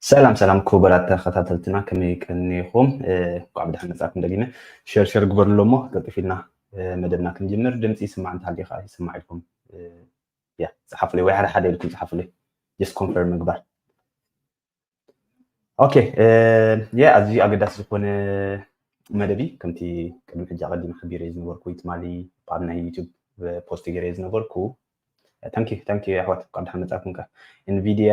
ሰላም ሰላም ክቡራት ተኸታተልትና፣ ከመይ ቀኒኹም? እንኳዕ ብደሓን መጻእኩም። ደጊመ ሸር ሸር ግበርሉ እሞ ቀልጢፍ ኢልና መደብና ክንጅምር። ድምፂ ይስማዕ እንተሃልዩ ከዓ ይስማዕ ኢልኩም ያ ጸሓፉለይ፣ ወይ ሓደ ሓደ ኢልኩም ጸሓፉለይ። Just confirm ምግባር። ኦኬ፣ ያ ኣዝዩ ኣገዳሲ ዝኾነ መደብ እዩ። ከምቲ ቅድሚ ሕጂ ኣቐዲመ ሓቢረ ዝነበርኩ፣ ትማሊ ኣብ ናይ ዩቱብ ፖስት ገይረ ዝነበርኩ፣ ታንኪ ታንኪ ኣሕዋት ካብ ደሓን መጻእኩም። ከ ኤንቪዲያ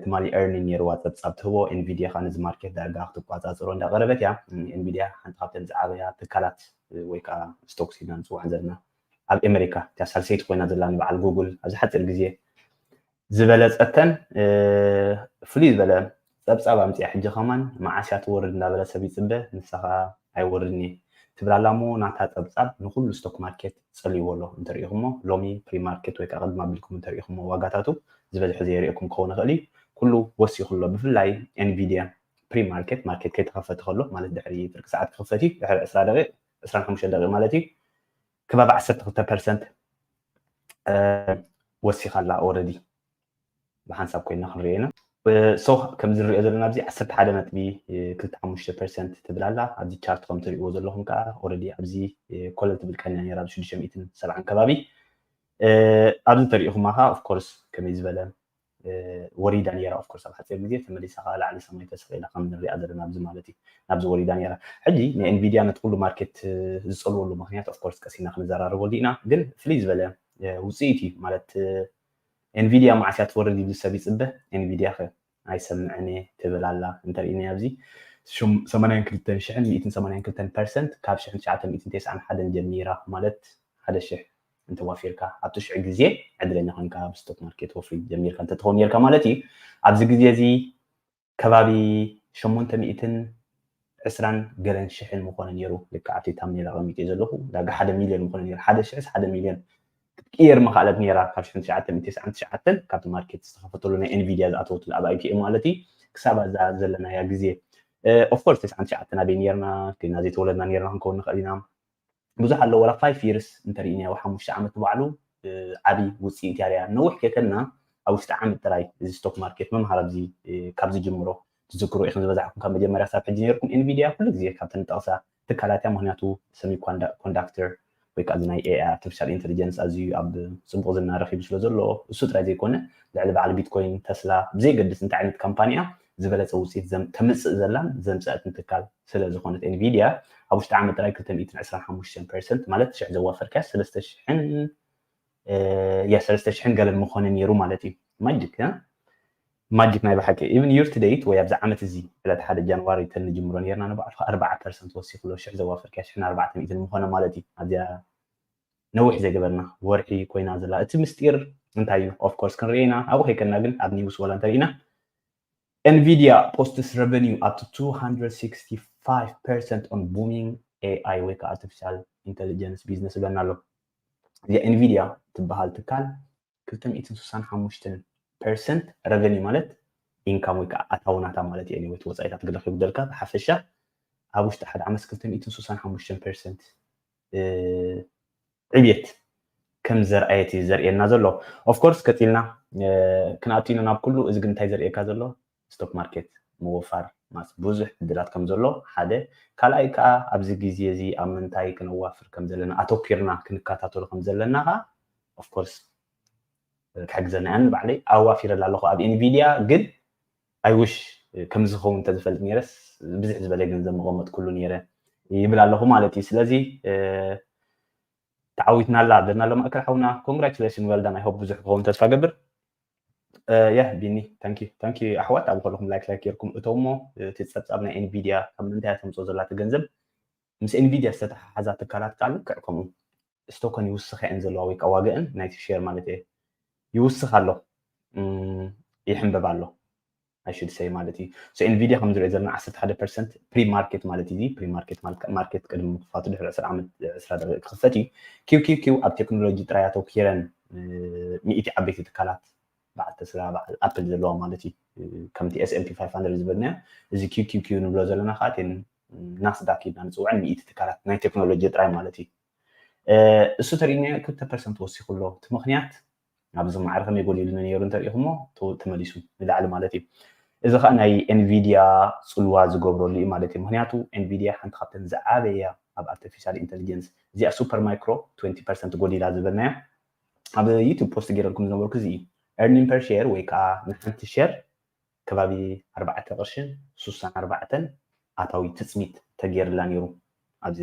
ትማሊ ኤርኒንግ ነይርዋ፣ ጸብጻብ ትህቦ። ኤንቪዲያ ከኣ ነዚ ማርኬት ዳርጋ ክትቋጻጽሮ እንዳቐረበት እያ። ኤንቪዲያ ሓንቲ ካብተን ዝዓበያ ትካላት ወይ ከዓ ስቶክስ ኢልና ንጽውዐን ዘለና ኣብ ኣሜሪካ እታ ሳልሰይቲ ኮይና ዘላ ንበዓል ጉግል ኣብዚ ሓፂር ግዜ ዝበለፀተን ፍሉይ ዝበለ ጸብጻብ ኣምፅያ። ሕጂ ከማን መዓስ እያ ትወርድ እንዳበለ ሰብ ይፅበ፣ ንሳ ከዓ ኣይወርድን እየ ትብል ኣላ። እሞ ናታ ጸብጻብ ንኩሉ ስቶክ ማርኬት ጸልይዎ ኣሎ። እንተሪኢኹሞ ሎሚ ፕሪ ማርኬት ወይ ከዓ ቅድሚ ኣቢልኩም እንተሪኢኹሞ ዋጋታቱ ዝበዝሐ ዘየርእየኩም ክኸውን ይኽእል እዩ። ኩሉ ወሲኹ ኣሎ። ብፍላይ ኤንቪዲያ ፕሪ ማርኬት፣ ማርኬት ከይተኸፈተ ከሎ ማለት ድሕሪ ፍርቂ ሰዓት ክኽፈት እዩ፣ ድሕሪ ዕስራ ደቂቕ፣ ዕስራን ሓሙሽተን ደቂቕ ማለት እዩ፣ ከባቢ ዓሰርተ ክልተ ፐርሰንት ወሲኻ ኣላ ኦረዲ። ብሓንሳብ ኮይና ክንሪኦ ኢና። ሶ ከምዚ ንሪኦ ዘለና ኣብዚ ዓሰርተ ሓደ ነጥቢ ክልተ ሓሙሽተ ፐርሰንት ትብል ኣላ። ኣብዚ ቻርት ከም ትሪእዎ ዘለኹም ከዓ ኦረዲ ኣብዚ ኮለል ትብል ቀንያ ነይራ፣ ኣብዚ ሽዱሽተ ሚእትን ሰብዓን ከባቢ። ኣብዚ ተሪኢኹማ ከዓ ኦፍኮርስ ከመይ ዝበለ ወሪዳ ነይራ። ኦፍኮርስ ኣብ ሓፂር ግዜ ተመሊሳ ከዓ ላዕሊ ሰማይ ተሰቒላ ከም ንሪኣ ዘለና ኣብዚ ማለት እዩ፣ ናብዚ ወሪዳ ነይራ። ሕጂ ናይ ኤንቪዲያ ነቲ ኩሉ ማርኬት ዝፀልወሉ ምክንያት ኦፍኮርስ ቀሲና ክንዘራረበሉ ኢና፣ ግን ፍልይ ዝበለ ውፅኢት እዩ ማለት ኤንቪዲያ መዓስ እያ ትወርድ ይብል ሰብ ይፅበ። ኤንቪዲያ ከ ኣይሰምዕን እየ ትብል ኣላ። እንተሪእናዮ ኣብዚ ሰማንያን ክልተን ሽሕን ሚእትን ሰማንያን ክልተን ፐርሰንት ካብ ሽሕን ትሽዓተ ሚእትን ተስዓን ሓደን ጀሚራ ማለት ሓደ ሽሕ እንተዋፊርካ ኣብቲ ሽዑ ግዜ ዕድለኛ ኮንካ ኣብ ስቶክ ማርኬት ወፍሪ ጀሚርካ እንተትኸውን ነርካ ማለት እዩ። ኣብዚ ግዜ እዚ ከባቢ ሸሞንተ ሚእትን ዕስራን ገለን ሽሕን ምኾነ ነይሩ። ልክዕ ኣብቲ ታምኔል ኣቐሚጠ ዘለኹ ዳርጋ ሓደ ሚልዮን ምኾነ ነይሩ። ሓደ ሽሕስ ሓደ ሚልዮን ክትቅየር ምኽኣለት ነይራ፣ ካብ ሽሕን ትሽዓተ ሚእትን ተስዓን ትሽዓተን ካብቲ ማርኬት ዝተኸፈተሉ ናይ ኤንቪዲያ ዝኣተወትሉ ኣብ ኣይፒኦ ማለት እዩ፣ ክሳብ ኣብዛ ዘለናያ ግዜ። ኦፍኮርስ ተስዓን ትሽዓተን ኣበይ ነርና? ገና ዘይተወለድና ነርና ክንከውን ንኽእል ኢና። ብዙሕ ኣሎ፣ ወላ ፋይቭ ይርስ እንተሪእናዮ፣ ሓሙሽተ ዓመት ባዕሉ ዓብዪ ውፅኢት እያ ሪኣ። ነዊሕ ከይከድና ኣብ ውሽጢ ዓመት ጥራይ እዚ ስቶክ ማርኬት ምምሃር ኣብዚ ካብ ዝጅምሮ ትዝክሩ ኢኹም ዝበዛሕኩም ካብ መጀመርያ ሳብ ሕጂ ነይርኩም። ኤንቪዲያ ኩሉ ግዜ ካብተን ንጠቕሳ ትካላት እያ፣ ምክንያቱ ሰሚ ኮንዳክተር ወይ ከዓ እዚ ናይ ኤኣይ ኣርቲፊሻል ኢንቴሊጀንስ ኣዝዩ ኣብ ፅቡቕ ዝና ረኺቡ ስለ ዘሎ እሱ ጥራይ ዘይኮነ ልዕሊ በዓል ቢትኮይን፣ ተስላ ብዘይገድስ እንታይ ዓይነት ካምፓኒ እያ ዝበለፀ ውፅኢት ተምፅእ ዘላን ዘምፀአትን ትካል ስለ ዝኾነት ኤንቪዲያ ኣብ ውሽጢ ዓመት ጥራይ ክልተ ሚእትን ዕስራን ሓሙሽተን ፐርሰንት ማለት ሽሕ ዘዋፈርካያ ሰለስተ ሽሕን ያ ሰለስተ ሽሕን ገለን ምኾነ ነይሩ ማለት እዩ። ማጂክ ማጂክ ናይ ብሓቂ። ኢቭን ዩር ቱ ደይት ወይ ኣብዚ ዓመት እዚ ዕለት ሓደ ጃንዋሪ ተንጅምሮ ነርና ንባዕልካ ኣርባዓ ፐርሰንት ወሲኽሎ ሽሕ ዘዋፈርካያ ሽሕን ኣርባዕተ ሚእትን ምኾነ ማለት እዩ። ኣብዚኣ ነዊሕ ዘይገበርና ወርሒ ኮይና ዘላ። እቲ ምስጢር እንታይ እዩ? ኦፍኮርስ ክንሪኦ ኢና። ኣብኡ ከይከድና ግን ኣብ ኒውስ ወላ እንተሪኢና ኤንቪዲያ posts revenue up to two hundred sixty-five percent on booming ኤኣይ ወይ ከዓ ኣርቲፊሻል ኢንቴሊጀንስ ቢዝነስ ይብለና ኣሎ። እዚኣ ኤንቪዲያ ትበሃል ትካል ክልተ ሚእትን ስሳን ሓሙሽተን ፐርሰንት ረቨኒ ማለት ኢንካም ወይ ከዓ ኣታውናታ ማለት እዩ። ወፃኢታት ግደፍ ይጉደልካ፣ ብሓፈሻ ኣብ ውሽጢ ሓደ ዓመት ክልተ ሚእትን ስሳን ሓሙሽተን ፐርሰንት ዕብየት ከም ዘርኣየት እዩ ዘርእየና ዘሎ። ኦፍኮርስ ቀፂልና ክንኣቱ ኢና ናብ ኩሉ። እዚ ግን እንታይ ዘርእየካ ዘሎ? ስቶክ ማርኬት ምውፋር ማስ ብዙሕ ዕድላት ከም ዘሎ ሓደ። ካልኣይ ከዓ ኣብዚ ግዜ እዚ ኣብ ምንታይ ክነዋፍር ከም ዘለና ኣተኪርና ክንከታተሎ ከም ዘለና ከዓ ኦፍኮርስ ክሕግዘና እያ። ንባዕለይ ኣዋፊረላ ኣለኹ ኣብ ኤንቪዲያ፣ ግን ኣይውሽ ከም ዝኸውን እንተዝፈልጥ ነይረስ ብዝሕ ዝበለ ገንዘብ መቐመጥኩሉ ነይረ ይብል ኣለኹ ማለት እዩ። ስለዚ ተዓዊትናላ ኣለና ኣሎ ማእከል ሓውና። ኮንግራቹሌሽን፣ ዌልዳን። ኣይ ሆፕ ብዙሕ ክኸውን ተስፋ ገብር። ያ ቢኒ፣ ታንኪ ታንኪ ኣሕዋት። ኣብ ከለኹም ላይክ ላይክ ጌርኩም እተው እሞ እቲ ጸብጻብ ናይ ኤንቪዲያ ካብ ምንታይ ተምጽኦ ዘላተ ገንዘብ ምስ ኤንቪዲያ ዝተተሓሓዛ ትካላት ከዓ ልክዕ ከምኡ ስቶከን ይውስኻ እየን ዘለዋ ወይ ከዓ ዋጋእን ናይቲ ሼር ማለት እየ ይውስኽ ኣሎ፣ ይሕንበብ ኣሎ። I should say ማለት እዩ። So ኤንቪዲያ ከም ዝሪኦ ዘለና ዓሰርተ ሓደ ፐርሰንት ፕሪ ማርኬት ማለት እዩ። ፕሪ ማርኬት ማለት ማርኬት ቅድሚ ምክፋቱ ድሕሪ ዕስራ ዓመት ዕስራ ደቂቕ ክኽፈት እዩ። ኪው ኪው ኪው ኣብ ቴክኖሎጂ ጥራይ ኣተኪረን ሚእቲ ዓበይቲ ትካላት በዓል ተስላ በዓል ኣፕል ዘለዋ ማለት እዩ። ከምቲ S and P five hundred ዝበልናዮ እዚ ኪው ኪው ኪው ንብሎ ዘለና ከዓ እተን ናስዳክ ኢልና ንፅውዐን ሚእቲ ትካላት ናይ ቴክኖሎጂ ጥራይ ማለት እዩ። እሱ ተሪእናዮ ክልተ ፐርሰንት ወሲኹ ኣሎ። እቲ ምክንያት ኣብዚ ማዕረ ከመይ ጎሊሉ ነይሩ እንተሪኢኹሞ ተመሊሱ ንላዕሊ ማለት እዩ። እዚ ከዓ ናይ ኤንቪድያ ፅልዋ ዝገብረሉ እዩ ማለት እዩ። ምክንያቱ ኤንቪድያ ሓንቲ ካብተን ዝዓበያ ኣብ ኣርቲፊሻል ኢንቴሊጀንስ፣ እዚኣ ሱፐር ማይክሮ ትወንቲ ፐርሰንት ጎዲላ ዝበልናያ፣ ኣብ ዩቱብ ፖስት ገይረልኩም ዝነበርኩ እዚ እዩ። ኤርኒንግ ፐር ሼር ወይ ከዓ ንሓንቲ ሸር ከባቢ ኣርባዕተ ቅርሽን ሱሳን ኣርባዕተን ኣታዊ ትፅቢት ተገይርላ ነይሩ። ኣብዚ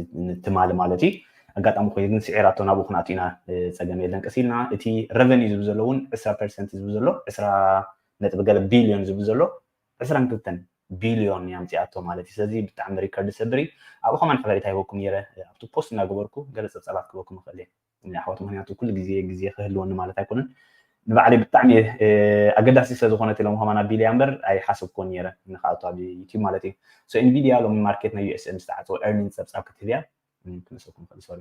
ትማሊ ማለት እዩ። ኣጋጣሚ ኮይኑ ግን ስዒራቶ ናብኡ ክንኣቱ ኢና፣ እ፣ ፀገም የለን። ቀስ ኢልና እቲ ረቨኒ ዝብል ዘሎ እውን ዕስራ ፐርሰንት ዝብል ዘሎ ዕስራ ነጥቢ ገለ ቢልዮን ዝብል ዘሎ ዕስራን ክልተን ቢልዮን እያ ኣምፂኣቶ ማለት እዩ። ስለዚ ብጣዕሚ ሪከርድ ሰብር እዩ። ኣብኡ ከማን ሓበሬታ ሂበኩም ነይረ፣ ኣብቲ ፖስት እናገበርኩ ገለ ፀብፃባት ክበኩም ይኽእል እየ ኣሕዋት፣ ምክንያቱ ኩሉ ግዜ ግዜ ክህልወኒ ማለት ኣይኮነን። ንባዕለይ ብጣዕሚ፣ እ፣ ኣገዳሲ ስለ ዝኾነት ኢሎም ከማን ኣቢለያ እምበር ኣይሓሰብኩን ነይረ ንክኣቱ ኣብ ዩቲዩብ ማለት እዩ። ሶ ኤንቪድያ ሎሚ ማርኬት ናይ ዩ ኤስ ኤ ምስ ተዓፀወ ኤርኒንግ ፀብፃብ ክትህብ እያ። እ፣ ክነስኩም ይኽእል፣ ሶሪ።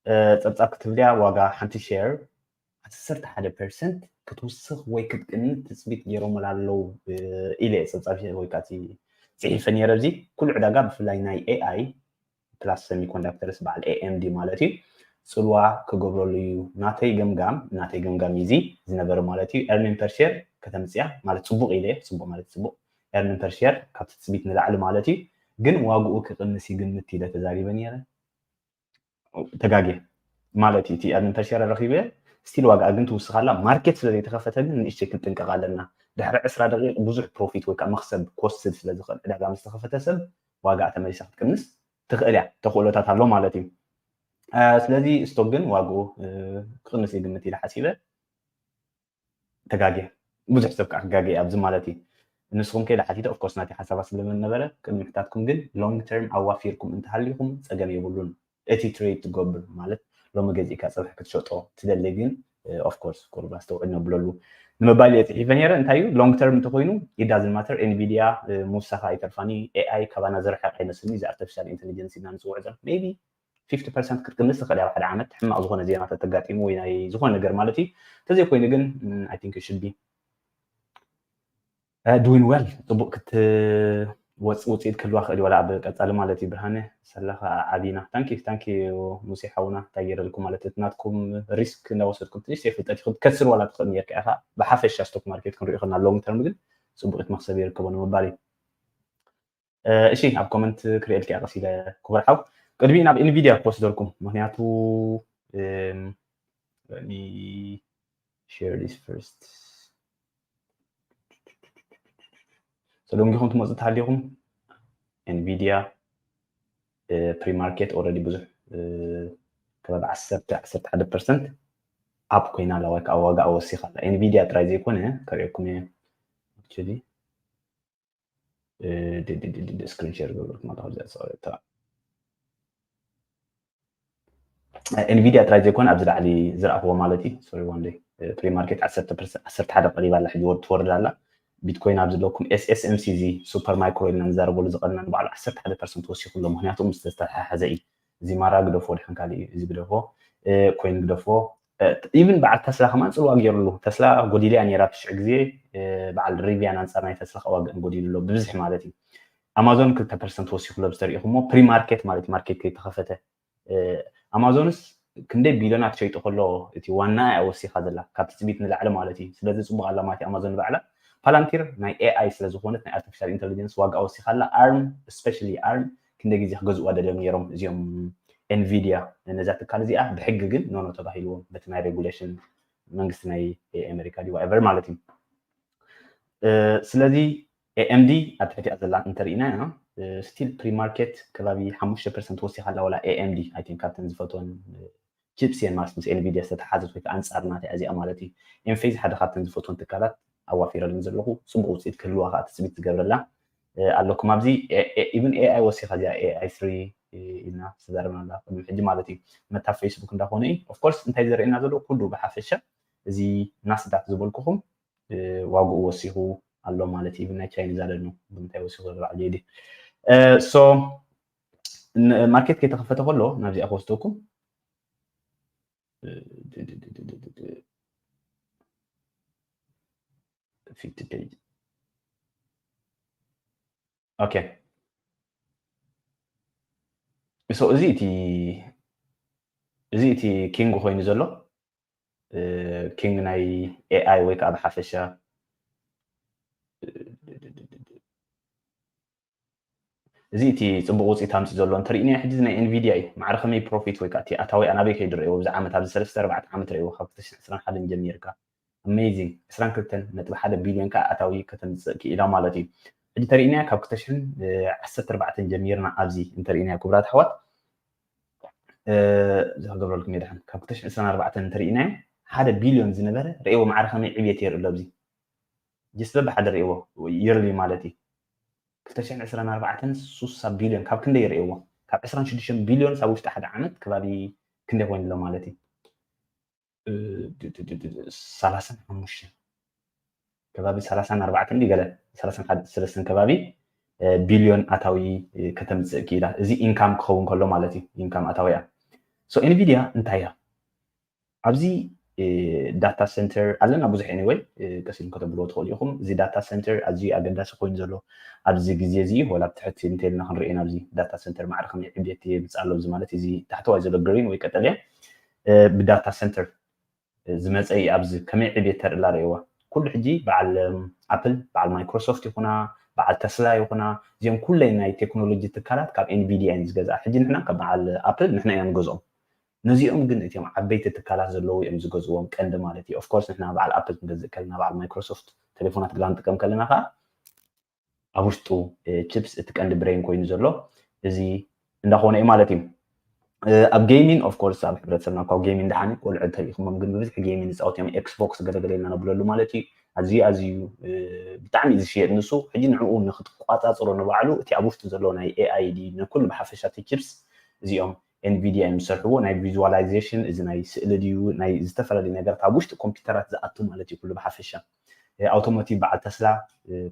እ፣ ፀብፃብ ክትህብ እያ፣ ዋጋ ሓንቲ ሼር ዓሰርተ ሓደ ፐርሰንት ክትውስኽ ወይ ክትቅንስ ትፅቢት ገይሮምላ ኣለዉ፣ እ፣ ኢለ እየ ፀብፃብ ወይ ከዓ እቲ ፅሒፈ ነይረ። እዚ ኩሉ ዕዳጋ ብፍላይ ናይ ኤ ኣይ ፕላስ ሰሚኮንዳክተርስ በዓል ኤ ኤም ዲ ማለት እዩ፣ ፅልዋ ክገብረሉ እዩ። ናተይ ገምጋም፣ ናተይ ገምጋም እዩ እዚ ዝነበረ ማለት እዩ። ኤርኒንግ ፐር ሼር ከተምፅያ ማለት ፅቡቕ ኢለ እየ፣ ፅቡቕ ማለት ፅቡቕ፣ ኤርኒንግ ፐር ሼር ካብ ትፅቢት ንላዕሊ ማለት እዩ። ግን ዋግኡ ክቕንስ ይግምት ኢለ ተዛሪበ ነይረ። ተጋግየ ማለት እዩ። እቲ ኤርኒንግ ፐር ሼር ረኺበ፣ ስቲል ዋጋ ግን ትውስኽ ኣላ። ማርኬት ስለ ዘይተኸፈተ ግን ንእሽተይ ክንጥንቀቕ ኣለና። ድሕሪ ዕስራ ደቂቕ ብዙሕ ፕሮፊት ወይ ከዓ መኽሰብ ክወስድ ስለ ዝኽእል፣ ዕዳጋ ምስ ተኸፈተ ሰብ ዋጋ ተመሊሳ ክትቅንስ ትኽእል እያ። ተኽእሎታት ኣሎ ማለት እዩ። እ፣ ስለዚ ስቶክ ግን ዋግኡ፣ እ፣ ክቕንስ ይግምት ኢለ ሓሲበ። ተጋግየ። ብዙሕ ሰብ ከዓ ክጋገ እዩ ኣብዚ ማለት እዩ። ንስኹም ከ ኢለ ሓቲተ፣ ኦፍኮርስ ናተይ ሓሳባት ስለ ዝነበረ፣ ቅድሚ ምሕታትኩም ግን ሎንግ ተርም ኣዋፊርኩም እንተሃሊኹም ፀገም የብሉን። እቲ ትሬድ ትገብር ማለት ሎሚ ገዚእካ ፅባሕ ክትሸጦ ትደሊ ግን፣ እ፣ ኦፍኮርስ ቁሩብ ኣስተውዕል ነብለሉ ንምባል እየ ፅሒፈ ነይረ። እንታይ እዩ ሎንግ ተርም እንተኮይኑ it doesn't matter፣ ኤንቪድያ፣ እ፣ ምውሳኻ ኣይተርፋኒ። ኤ ኣይ ካባና ዝርሕቕ ኣይመስልኒ። እዚ ኣርቲፊሻል ኢንቴሊጀንስ ኢና ንፅውዖ ዘለና ሜይቢ ፊፍቲ ፐርሰንት ክትቅንስ ትኽእል እያ ኣብ ሓደ ዓመት፣ ሕማቕ ዝኾነ ዜና ተተጋጢሙ ወይ ናይ ዝኾነ ነገር ማለት እዩ። እንተዘይኮይኑ ግን፣ ም፣ I think you should be፣ እ፣ doing well፣ ፅቡቕ ክትወፅ-፣ ውፅኢት ክህልዋ ክእል እዩ፣ ዋላ ኣብ ቀፃሊ ማለት እዩ። ብርሃነ ሰላኻ ዓቢና። ታንኪ፣ ታንኪ ሙሴ ሓውና፣ እንታይ ገይረልኩም ማለት እቲ ናትኩም ሪስክ እንዳወሰድኩም ትንሽ ዘይፍልጠት ይኹን ከስር ዋላ ትኽእል ነርካ ኢኻ። ብሓፈሻ ስቶክ ማርኬት ክንሪኦ ከለና ሎንግ ተርም ግን ፅቡቂት መክሰብ ይርከቦ ንምባል እዩ። እ፣ እሺ፣ ኣብ ኮመንት ክሪኤልካ እየ ቀስ ኢለ ክቡር ሓው። ቅድሚኡ ናብ ኤንቪድያ ክወስደልኩም፣ ምክንያቱ፣ እም፣ let me share this first። ሰለምጊኹም ትመፁ ተሃሊኹም ኤንቪድያ፣ እ፣ ፕሪ ማርኬት ኦልሬዲ ብዙሕ፣ እ፣ ከባቢ ዓሰርተ፣ ዓሰርተ ሓደ ፐርሰንት ኣፕ ኮይና ኣላ ወይ ከዓ ዋጋ ኣወሲኻ ኣላ። ኤንቪድያ ጥራይ ዘይኮነ ከርእየኩም እየ። ኣክቹሊ፣ እ፣ ድ-፣ ድ-፣ ድ-፣ ድ-፣ ስክሪን ሼር ገበርኩ ማለት ኣብዚ ኣጻወታ። እ፣ ኤንቪድያ ጥራይ ዘይኮነ ኣብዚ ላዕሊ ዝረኣኽዎ ማለት እዩ። ሶሪ፣ ዋን ደይ፣ እ፣ ፕሪ ማርኬት ዓሰርተ ፐርሰንት፣ ዓሰርተ ሓደ ቀሪባ ኣላ፣ ሕጂ ወር-፣ ትወርድ ኣላ። ቢትኮይን ኣብዚ ዘለኩም ኤስ ኤስ ኤም ሲ፣ እዚ ሱፐር ማይክሮ ኢልና ንዛረበሉ ዝቐንና ንባዕሉ ዓሰርተ ሓደ ፐርሰንት ወሲኹ ኣሎ። ምክንያቱ ምስ ዝተተሓሓዘ እዩ። እዚ ማራ ግደፎ፣ ድሓን ካሊእ እዩ። እዚ ግደፎ፣ እ፣ ኮይን ግደፎ። እ፣ ኢቭን በዓል ተስላ ከማን ጽልዋ ገይሩሉ። ተስላ ጎዲልያ ነይራ ብሽዑ ግዜ፣ እ፣ በዓል ሪቪያን ኣንጻር ናይ ተስላ ከዋግእን ጎዲሉ ኣሎ ብብዝሒ ማለት እዩ። ኣማዞን ክልተ ፐርሰንት ወሲኹ ኣሎ፣ ብዝተሪኢኹሞ ፕሪ ማርኬት ማለት እዩ፣ ማርኬት ከይተኸፈተ። እ፣ ኣማዞንስ ክንደይ ቢልዮናት ሸይጡ ከሎ እቲ ዋና እያ ወሲኻ ዘላ፣ ካብ ትጽቢት ንላዕሊ ማለት እዩ። ስለዚ ጽቡቕ ኣላ ማለት እዩ ኣማዞን ንባዕላ። ፓላንቲር ናይ ኤ ኣይ ስለ ዝኾነት ናይ ኣርቲፊሻል ኢንተሊጀንስ ዋጋ ወሲኻ ኣላ። ኣርም፣ ስፔሻሊ ኣርም ክንደይ ግዜ ክገዝእዋ ደልዮም ነይሮም እዚኦም ኤንቪድያ ነዛ ትካል እዚኣ። ብሕጊ ግን ኖ ኖ ተባሂልዎም በቲ ናይ ሬጉሌሽን መንግስቲ ናይ ኣሜሪካ ድዩ ዋኤቨር ማለት እዩ። እ፣ ስለዚ ኤ ኤም ዲ ኣብ ትሕቲኣ ዘላ እንተርኢና ኢና፣ እ፣ ስቲል ፕሪ ማርኬት ከባቢ ሓሙሽተ ፐርሰንት ወሲኻ ኣላ። ዋላ ኤ ኤም ዲ፣ ኣይ ቲንክ፣ ካብተን ዝፈትወን፣ እ፣ ቺፕስ እየን ማለት ምስ ኤንቪድያ ዝተተሓዘት ወይ ከዓ ኣንጻር ናታ እያ እዚኣ ማለት እዩ። ኤምፌዝ ሓደ ካብተን ዝፈትወን ትካላት ኣዋፊረለን ዘለኹ፣ ጽቡቕ ውጽኢት ክህልዋ ከዓ ትጽቢት ዝገብረላ፣ እ፣ ኣለኩም። ኣብዚ ኤ-፣ ኤ-፣ ኢቭን ኤ ኣይ ወሲኻ እዚኣ ኤ ኣይ ስሪ ኢልና ዝተዛረብና ኣላ ቅድሚ ሕጂ ማለት እዩ። መታ ፌስቡክ እንዳኾነ እዩ። ኦፍኮርስ እንታይ ዘርእየና ዘሎ ኩሉ ብሓፈሻ እዚ ናስዳክ ዝበልኩኹም፣ እ፣ ዋግኡ ወሲኹ ኣሎ ማለት እዩ። ኢቭን ናይ ቻይኒዝ ኣለ ነው ብምንታይ ወሲኹ ዘሎ ባዕሉ ይዲ። እ፣ ሶ ን-፣ ማርኬት ከይተኸፈተ ከሎ ናብዚኣ ክወስደኩም። እ፣ ድ-፣ ድ-፣ ድ-፣ ድ-፣ ድ-፣ ድ-፣ ፊፍቲ ፔጅ። ኦኬ። ሶ እዚ እቲ፣ እዚ እቲ ኪንግ ኮይኑ ዘሎ፣ እ፣ ኪንግ ናይ ኤ ኣይ ወይ ከዓ ብሓፈሻ እዚ እቲ ፅቡቅ ውፅኢት ኣምፂ ዘሎ እንተሪእና ሕጂ ናይ ኤንቪድያ እዩ። ማዕረ ከመይ ፕሮፊት ወይ ከዓ እቲ ኣታዊ ኣናበይ ከይዱ ርእይዎ ብዚ ዓመት ኣብዚ ሰለስተ ኣርባዕተ ዓመት ርእይዎ ካብ ክልተ ሽሕን ዕስራን ሓደን ጀሚርካ ኣሜዚንግ ዕስራን ክልተን ነጥቢ ሓደ ቢልዮን ከዓ ኣታዊ ከተምፅእ ክኢላ ማለት እዩ። ሕጂ ተሪእናዮ ካብ ክልተ ሽሕን ዓሰርተ ኣርባዕተን ጀሚርና ኣብዚ እንተሪእናዮ ክቡራት ኣሕዋት እዚ ክገብረልኩም እየ ድሓን ካብ ክልተ ሽሕን ዕስራን ኣርባዕተን እንተሪእናዮ ሓደ ቢልዮን ዝነበረ ርእይዎ ማዕረ ከመይ ዕብየት የርኢ ኣሎ ኣብዚ ጅስ በብሓደ ርእይዎ የርሊ ማለት እዩ። ክልተ ሽሕን ዕስራን ኣርባዕተን ሱሳ ቢልዮን ካብ ክንደይ ይርእይዎ ካብ ዕስራን ሽዱሽተን ቢልዮን ሳብ ውሽጢ ሓደ ዓመት ከባቢ ክንደይ ኮይኑ ኣሎ ማለት እዩ። ሰላሳን ሓሙሽተን ከባቢ ሰላሳን ኣርባዕተን ገለ ሰለስተን ከባቢ ቢልዮን ኣታዊ ከተምፅእ ክኢላ። እዚ ኢንካም ክኸውን ከሎ ማለት እዩ። ኢንካም ኣታዊያ። ሶ ኤንቪድያ እንታይ እያ? ኣብዚ ዳታ ሰንተር ኣለና ብዙሕ ኤኒወይ ቀሲልኩም ከተብልዎ ትኽእሉ ኢኹም። እዚ ዳታ ሰንተር ኣዝዩ ኣገዳሲ ኮይኑ ዘሎ ኣብዚ ግዜ እዚ ወላ ትሕቲ እንተልና ክንሪኦ ኣብዚ ዳታ ሰንተር ማዕረ ከመይ ዕብየት የምፅእ ኣሎ እዚ ማለት እዚ ታሕተዋይ ዘሎ ግሪን ወይ ቀጠልያ ብዳታ ሰንተር ዝመፀ እዩ። ኣብዚ ከመይ ዕብየት ተርእላ ርእይዋ። ኩሉ ሕጂ በዓል ኣፕል በዓል ማይክሮሶፍት ይኹና በዓል ተስላ ይኹና እዚኦም ኩለይ ናይ ቴክኖሎጂ ትካላት ካብ ኤንቪድያ እዮም ዝገዝኣ። ሕጂ ንሕና ካብ በዓል ኣፕል ንሕና ኢና ንገዝኦም። ነዚኦም ግን እቲኦም ዓበይቲ ትካላት ዘለዉ እዮም ዝገዝዎም ቀንዲ ማለት እዩ። ኦፍኮርስ ንሕና በዓል ኣፕል ክንገዝእ ከለና በዓል ማይክሮሶፍት ቴሌፎናት ግላ ንጥቀም ከለና ከዓ ኣብ ውሽጡ ቺፕስ እቲ ቀንዲ ብሬን ኮይኑ ዘሎ እዚ እንዳኾነ እዩ ማለት እዩ። ኣብ ጌሚን ኦፍኮርስ ኣብ ሕብረተሰብና ካብ ጌሚን ደሓን ቆልዑ እንተሪኢኹሞም ግን ብብዝሒ ጌሚን ዝፃወት እዮም። ኤክስቦክስ ገለገለ ኢልና ነብለሉ ማለት እዩ። ኣዝዩ ኣዝዩ ብጣዕሚ እዩ ዝሽየጥ ንሱ። ሕጂ ንዕኡ ንክትቋፃፅሮ ንባዕሉ እቲ ኣብ ውሽጡ ዘሎ ናይ ኤኣይ ዲ ንኩሉ ብሓፈሻ እቲ ቺፕስ እዚኦም ኤንቪድያ እዮም ዝሰርሕዎ ናይ ቪዥዋላይዜሽን እዚ ናይ ስእሊ ድዩ ናይ ዝተፈላለዩ ነገራት ኣብ ውሽጢ ኮምፒውተራት ዝኣቱ ማለት እዩ ኩሉ ብሓፈሻ። ኣውቶሞቲቭ በዓል ተስላ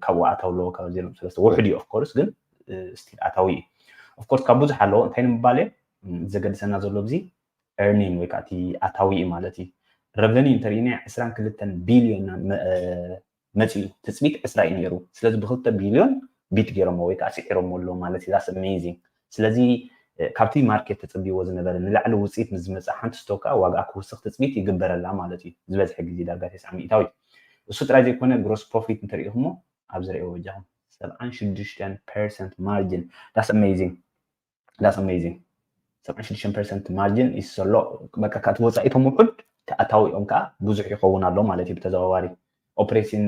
ካብኡ ኣታው ኣለዎ ካብ ዜሮ ሰለስተ ውሕድ እዩ ኦፍኮርስ ግን ስቲል ኣታዊ እዩ። ኦፍኮርስ ካብ ብዙሕ ኣለዎ እንታይ ንምባል እየ ዘገድሰና ዘሎ ብዚ ኤርኒን ወይ ከዓ እቲ ኣታዊ እዩ ማለት እዩ። ረቨኒ እንተሪእና ዕስራን ክልተን ቢልዮን መፂኡ ትፅቢት ዕስራ እዩ ነይሩ። ስለዚ ብክልተ ቢልዮን ቢት ገይሮሞ ወይ ከዓ ስዒሮሞ ኣለዉ ማለት እዩ። ስ ኣሜዚንግ ስለዚ ካብቲ ማርኬት ተፀቢዎ ዝነበረ ንላዕሊ ውፅኢት ምስ ዝመፀ ሓንቲ ስቶክ ከዓ ዋጋ ክውስኽ ትፅቢት ይግበረላ ማለት እዩ። ዝበዝሐ ግዜ ዳርጋ ተስዓ ሚእታዊት እሱ ጥራይ ዘይኮነ ግሮስ ፕሮፊት እንተሪኢኹሞ ኣብ ዝርእዎ በጃኹም ሰብዓን ሽዱሽተን ፐርሰንት ማርጅን ዳስ ኣሜዚንግ ዳስ ኣሜዚንግ ሰብዓን ሽዱሽተን ፐርሰንት ማርጅን ይሰሎ በቃ ካብቲ ወፃኢቶም ውሑድ ተኣታዊኦም ከዓ ብዙሕ ይኸውን ኣሎ ማለት እዩ። ብተዘዋዋሪ ኦፕሬቲን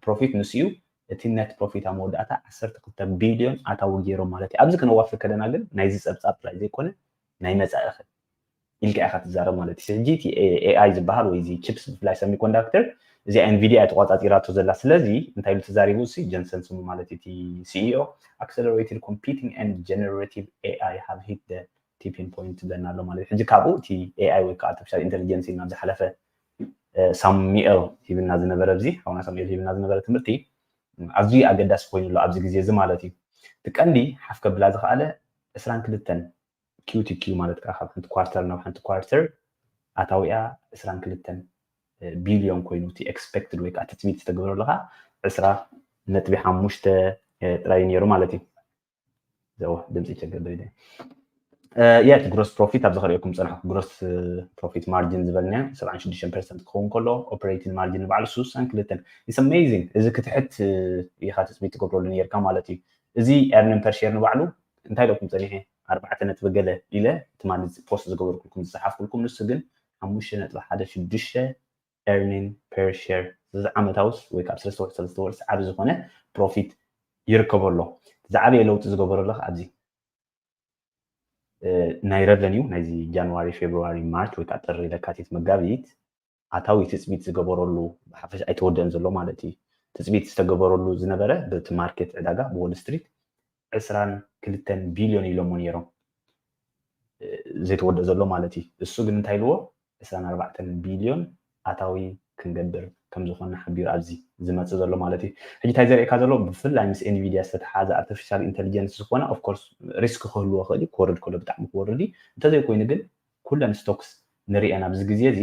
ፕሮፊት ንሱ እዩ። እቲ ነት ፕሮፊት ኣብ መወዳእታ ዓሰርተ ክልተ ቢልዮን ኣታዊ ገይሮም ማለት እዩ። ኣብዚ ክነዋፍር ከለና ግን ናይዚ ፀብፃብ ጥራይ ዘይኮነ ናይ መፃኢ ኸ ኢልካ ኢኻ ትዛረብ ማለት እዩ። ሕጂ እቲ ኤኣይ ዝበሃል ወይ እዚ ቺፕስ ብፍላይ ሰሚኮንዳክተር እዚኣ ኤንቪድያ እያ ተቋፃፂራቶ ዘላ። ስለዚ እንታይ ኢሉ ተዛሪቡ ሲ ጀንሰን ስሙ ማለት እቲ ሲኢኦ accelerated computing and generative AI have hit the tipping point ትብለና ኣሎ ማለት እዩ። ሕጂ ካብኡ እቲ ኤኣይ ወይ ከዓ ኣርቲፊሻል ኢንቴሊጀንስ ኢልና ዝሓለፈ ሳሙኤል ሂብና ዝነበረ ኣብዚ ሓውና ሳሙኤል ሂብና ዝነበረ ትምህርቲ ኣዝዩ ኣገዳሲ ኮይኑ ኣሎ ኣብዚ ግዜ እዚ ማለት እዩ። እቲ ቀንዲ ሓፍ ከብላ ዝኸኣለ ዕስራን ክልተን ኪው ቲ ኪው ማለት ከዓ ካብ ሓንቲ ኳርተር ናብ ሓንቲ ኳርተር ኣታዊኣ ዕስራን ክልተን ቢልዮን ኮይኑ እቲ ኤክስፔክትድ ወይ ከዓ ትፅቢት ዝተገብረሉ ከዓ ዕስራ ነጥቢ ሓሙሽተ ጥራይ ነይሩ ማለት እዩ። ዘው ድምፂ ይቸገር ዶ ያ እቲ ግሮስ ፕሮፊት ኣብዚ ከሪኦኩም ፀናሕኩ ግሮስ ፕሮፊት ማርጅን ዝበልናዮ ሰብዓን ሽዱሽተን ፐርሰንት ክኸውን ከሎ ኦፕሬቲንግ ማርጅን ንባዕሉ ስሳን ክልተን ኢትስ ኣሜዚንግ እዚ ክትሕት ኢኻ ትፅቢት ትገብረሉ ነርካ ማለት እዩ። እዚ ኤርኒን ፐር ሼር ንባዕሉ እንታይ ኢለኩም ፀኒሐ ኣርባዕተ ነጥቢ ገለ ኢለ ትማሊ ፖስት ዝገበርኩልኩም ዝፀሓፍኩልኩም ንሱ ግን ሓሙሽተ ነጥቢ ሓደ ሽዱሽተ ኤርኒን ፐር ሼር ዝዓመታውስ ወይ ካብ ሰለስተ ወርሒ ሰለስተ ወርሒ ዓቢ ዝኾነ ፕሮፊት ይርከቦ ኣሎ። ዝዓበየ ለውጢ ዝገበረሉ ኣብዚ ናይ ረቨኒው ናይዚ ጃንዋሪ ፌብሩዋሪ ማርች ወይ ከዓ ጥሪ ለካቲት መጋቢት ኣታዊ ትፅቢት ዝገበረሉ ብሓፈሽ ኣይተወደአን ዘሎ ማለት እዩ። ትፅቢት ዝተገበረሉ ዝነበረ በቲ ማርኬት ዕዳጋ ብዎል ስትሪት ዕስራን ክልተን ቢልዮን ኢሎሞ ነይሮም ዘይተወደእ ዘሎ ማለት እዩ። እሱ ግን እንታይ ኢልዎ ዕስራን ኣርባዕተን ቢልዮን ኣታዊ ክንገብር ከም ዝኾንና ሓቢሩ ኣብዚ ዝመፅእ ዘሎ ማለት እዩ። ሕጂ እንታይ ዘርእየካ ዘሎ ብፍላይ ምስ ኤንቪድያ ዝተተሓሓዘ ኣርቲፊሻል ኢንተሊጀንስ ዝኾነ ኦፍኮርስ ሪስክ ክህልዎ ይኽእል እዩ ክወርድ ከሎ ብጣዕሚ ክወርድ እዩ። እንተዘይኮይኑ ግን ኩለን ስቶክስ ንሪአን ኣብዚ ግዜ እዚ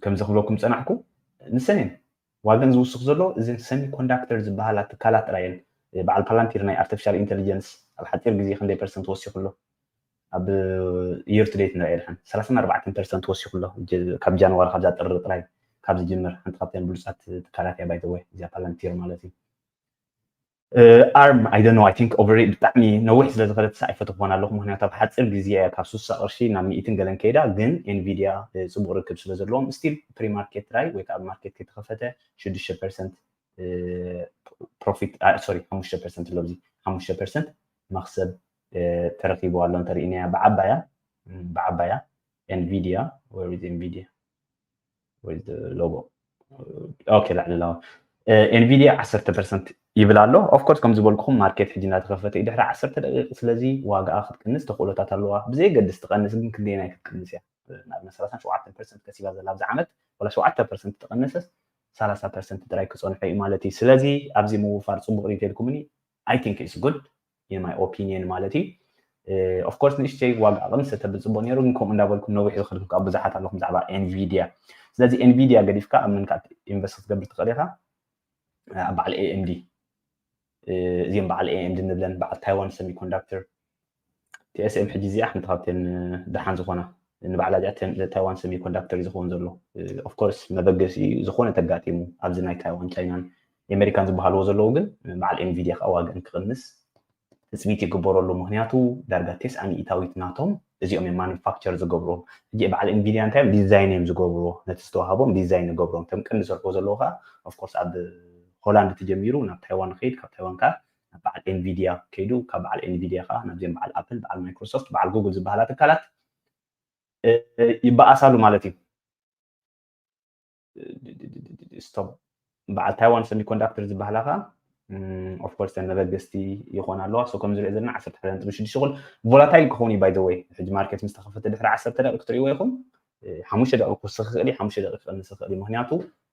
ከምዚ ክብለኩም ዝፀናሕኩ ንሰን እየን ዋገን ዝውስኽ ዘሎ እዘን ሰሚ ኮንዳክተር ዝበሃላ ትካላት ጥራይ እየን። በዓል ፓላንቲር ናይ ኣርቲፊሻል ኢንተሊጀንስ ኣብ ሓፂር ግዜ ክንደይ ፐርሰንት ወሲኹ ኣሎ? ኣብ year to date ንሪኦ ድሓን ሰላሳን ኣርባዕተን ፐርሰንት ወሲኹ ኣሎ። ካብ ጃንዋሪ ካብዛ ጥሪ ጥራይ ካብ ዝጅምር ሓንቲ ካብተን ብሉፃት ትካላት እያ። ባይተወይ እዚኣ ፓላንቲር ማለት እዩ። ኣርም ኣይ ዶንት ኖ ኣይ ቲንክ ኦቨር ብጣዕሚ ነዊሕ ስለ ዝኸደት ኣይፈተኽዎን ኣለኹ። ምክንያቱ ኣብ ሓፂር ግዜ እያ ካብ ሱሳ ቅርሺ ናብ ሚእትን ገለን ከይዳ፣ ግን ኤንቪድያ ፅቡቅ ርክብ ስለ ዘለዎም ስቲል ፕሪ ማርኬት ትራይ ወይ ከዓ ማርኬት ከይተኸፈተ ሽዱሽተ ፐርሰንት ፕሮፊት ሶሪ ሓሙሽተ ፐርሰንት ኣሎ። እዚ ሓሙሽተ ፐርሰንት መክሰብ ተረኪቡ ኣሎ እንተሪኢናያ ብዓባያ ብዓባያ ኤንቪድያ ኤንቪድያ ሎጎ ኦኬ ላዕሊ ኣለዋ። ኤንቪድያ ዓሰርተ ፐርሰንት ይብል ኣሎ። ኦፍኮርስ ከም ዝበልኩኹም ማርኬት ሕጂ እናተኸፈተ እዩ ድሕሪ ዓሰርተ ደቂቕ። ስለዚ ዋጋኣ ክትቅንስ ተኽእሎታት ኣለዋ። ብዘየገድስ ትቐንስ ግን ክንደየናይ ክትቅንስ እያ? ናብ ሰላሳን ሸውዓተን ፐርሰንት ከሲባ ዘላ ኣብዚ ዓመት ወላ ሸውዓተ ፐርሰንት ትቐንሰስ ሰላሳ ፐርሰንት ጥራይ ክፀንሖ እዩ ማለት እዩ። ስለዚ ኣብዚ ምውፋር ፅቡቕ ሪቴል ኩምኒ I think it's good in my opinion ማለት እዩ። ኦፍኮርስ ንእሽተይ ዋጋ ቅንስ ተብል ፅቡቅ ነይሩ፣ ግን ከምኡ እንዳበልኩም ነዊሕ ዝኸድኩም ካብ ብዙሓት ኣለኹም ብዛዕባ ኤንቪድያ። ስለዚ ኤንቪድያ ገዲፍካ ኣብ መን ከዓ ኢንቨስት ክትገብር ትኽእል ኢኻ? ኣብ በዓል ኤኤምዲ እዚኦም በዓል ኤኤምዲ ንብለን በዓል ታይዋን ሰሚኮንዳክተር ቲኤስኤም ሕጂ እዚኣ ሓንቲ ካብተን ደሓን ዝኾና ንባዕላ እዚኣ ታይዋን ሰሚኮንዳክተር እዩ ዝኸውን ዘሎ። ኦፍኮርስ መበገሲ ዝኾነ ተጋጢሙ ኣብዚ ናይ ታይዋን ቻይናን የመሪካን ዝበሃልዎ ዘለዉ ግን በዓል ኤንቪድያ ከዓ ዋግአን ክቕንስ ትፅቢት ይግበረሉ። ምክንያቱ ዳርጋ ቴስዓ ሚእታዊት ናቶም እዚኦም እዮም ማኑፋክቸር ዝገብርዎም። ሕጂ በዓል ኤንቪድያ እንታይ እዮም ዲዛይን እዮም ዝገብርዎ፣ ነቲ ዝተዋሃቦም ዲዛይን ይገብርዎም። እቶም ቀንዲ ዝሰርሕዎ ዘለዉ ከዓ ኦፍኮርስ ኣብ ሆላንድ ተጀሚሩ ናብ ታይዋን ንኸይድ፣ ካብ ታይዋን ከዓ ናብ በዓል ኤንቪድያ ከይዱ፣ ካብ በዓል ኤንቪድያ ከዓ ናብዚኦም በዓል ኣፕል፣ በዓል ማይክሮሶፍት፣ በዓል ጉግል ዝበሃላ ትካላት ይበኣሳሉ ማለት እዩ። ስቶፕ በዓል ታይዋን ሰሚኮንዳክተር ዝበሃላ ከዓ ኦፍኮርስ ተን መበገስቲ ይኾን ኣለዋ። ሶ ከም ዝሪኦ ዘለና ዓሰርተ ሓደ ነጥቢ ሽዱሽተ ይኹን ቮላታይል ክኸውን እዩ። ባይ ዘ ወይ ሕጂ ማርኬት ምስ ተኸፈተ ድሕሪ ዓሰርተ ደቂቕ ክትሪእዎ ኢኹም። ሓሙሽተ ደቂቕ ክወስኽ ይኽእል እዩ፣ ሓሙሽተ ደቂቕ ክቐንስ ይኽእል እዩ። ምክንያቱ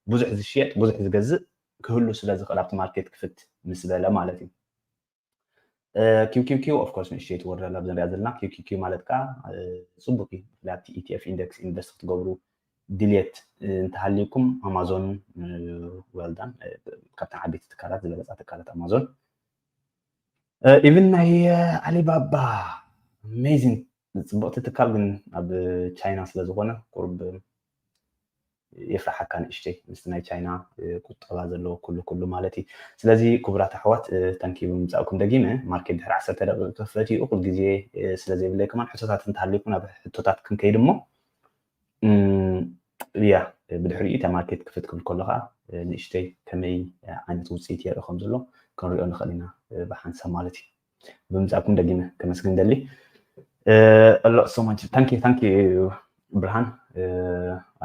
ብዙሕ ዝሽየጥ ብዙሕ ዝገዝእ ክህሉ ስለ ዝኽእል ኣብቲ ማርኬት ክፍት ምስ በለ ማለት እዩ። ኪውኪውኪው ኦፍኮርስ ንእሽተይ ትወርድ ኣላ ብዘንሪኣ ዘለና ኪውኪውኪው ማለት ከዓ ፅቡቅ እዩ። ብፍላይ ኣብቲ ኢቲኤፍ ኢንደክስ ኢንቨስት ክትገብሩ ድልየት እንተሃልዩኩም ኣማዞን ወልዳን ካብተን ዓበይቲ ትካላት ዝበለፃ ትካላት ኣማዞን ኢቭን ናይ ኣሊባባ ኣሜዚንግ ፅቡቅቲ ትካል ግን ኣብ ቻይና ስለዝኮነ ቁርብ የፍርሓካ ንእሽተይ ምስቲ ናይ ቻይና ቁጠባ ዘለዎ ኩሉ ኩሉ ማለት እዩ። ስለዚ ክቡራት ኣሕዋት ታንኪ ብምምፃእኩም ደጊመ ማርኬት ድሕሪ ዓሰርተ ደቂቕ ክፈት እዩ ኩል ግዜ ስለ ዘይብለይ ከማን ሕቶታት እንተሃልዩኩም ናብ ሕቶታት ክንከይድ እሞ ያ ብድሕሪኡ እታ ማርኬት ክፍት ክብል ከሎ ከዓ ንእሽተይ ከመይ ዓይነት ውፅኢት የርኢ ከም ዘሎ ክንሪኦ ንኽእል ኢና ብሓንሳብ ማለት እዩ። ብምፃኩም ደጊመ ከመስግን ደሊ ኣሎ so much thank you thank you ብርሃን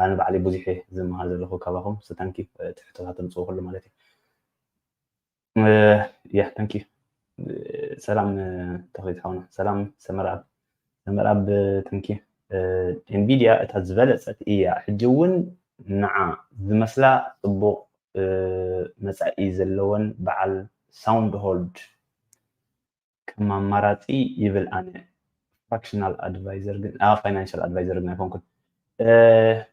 ኣነ ባዕለይ ብዙሕ ዝመሃር ዘለኹ ካባኹም so thank you ትሕቶታት ተምፅኡ ከሎ ማለት እዩ yeah thank you ሰላም ተኽሊት ሓውና ሰላም ሰመርኣብ ሰመርኣብ thank you ኤንቪድያ እታ ዝበለፀት እያ ሕጂ እውን ንዓ ዝመስላ ፅቡቅ መፃኢ ዘለወን በዓል ሳውንድ ሆልድ ከም ኣማራፂ ይብል ኣነ ፍራክሽናል ኣድቫይዘር ግን ፋይናንሻል ኣድቫይዘር ግን ኣይኮንኩን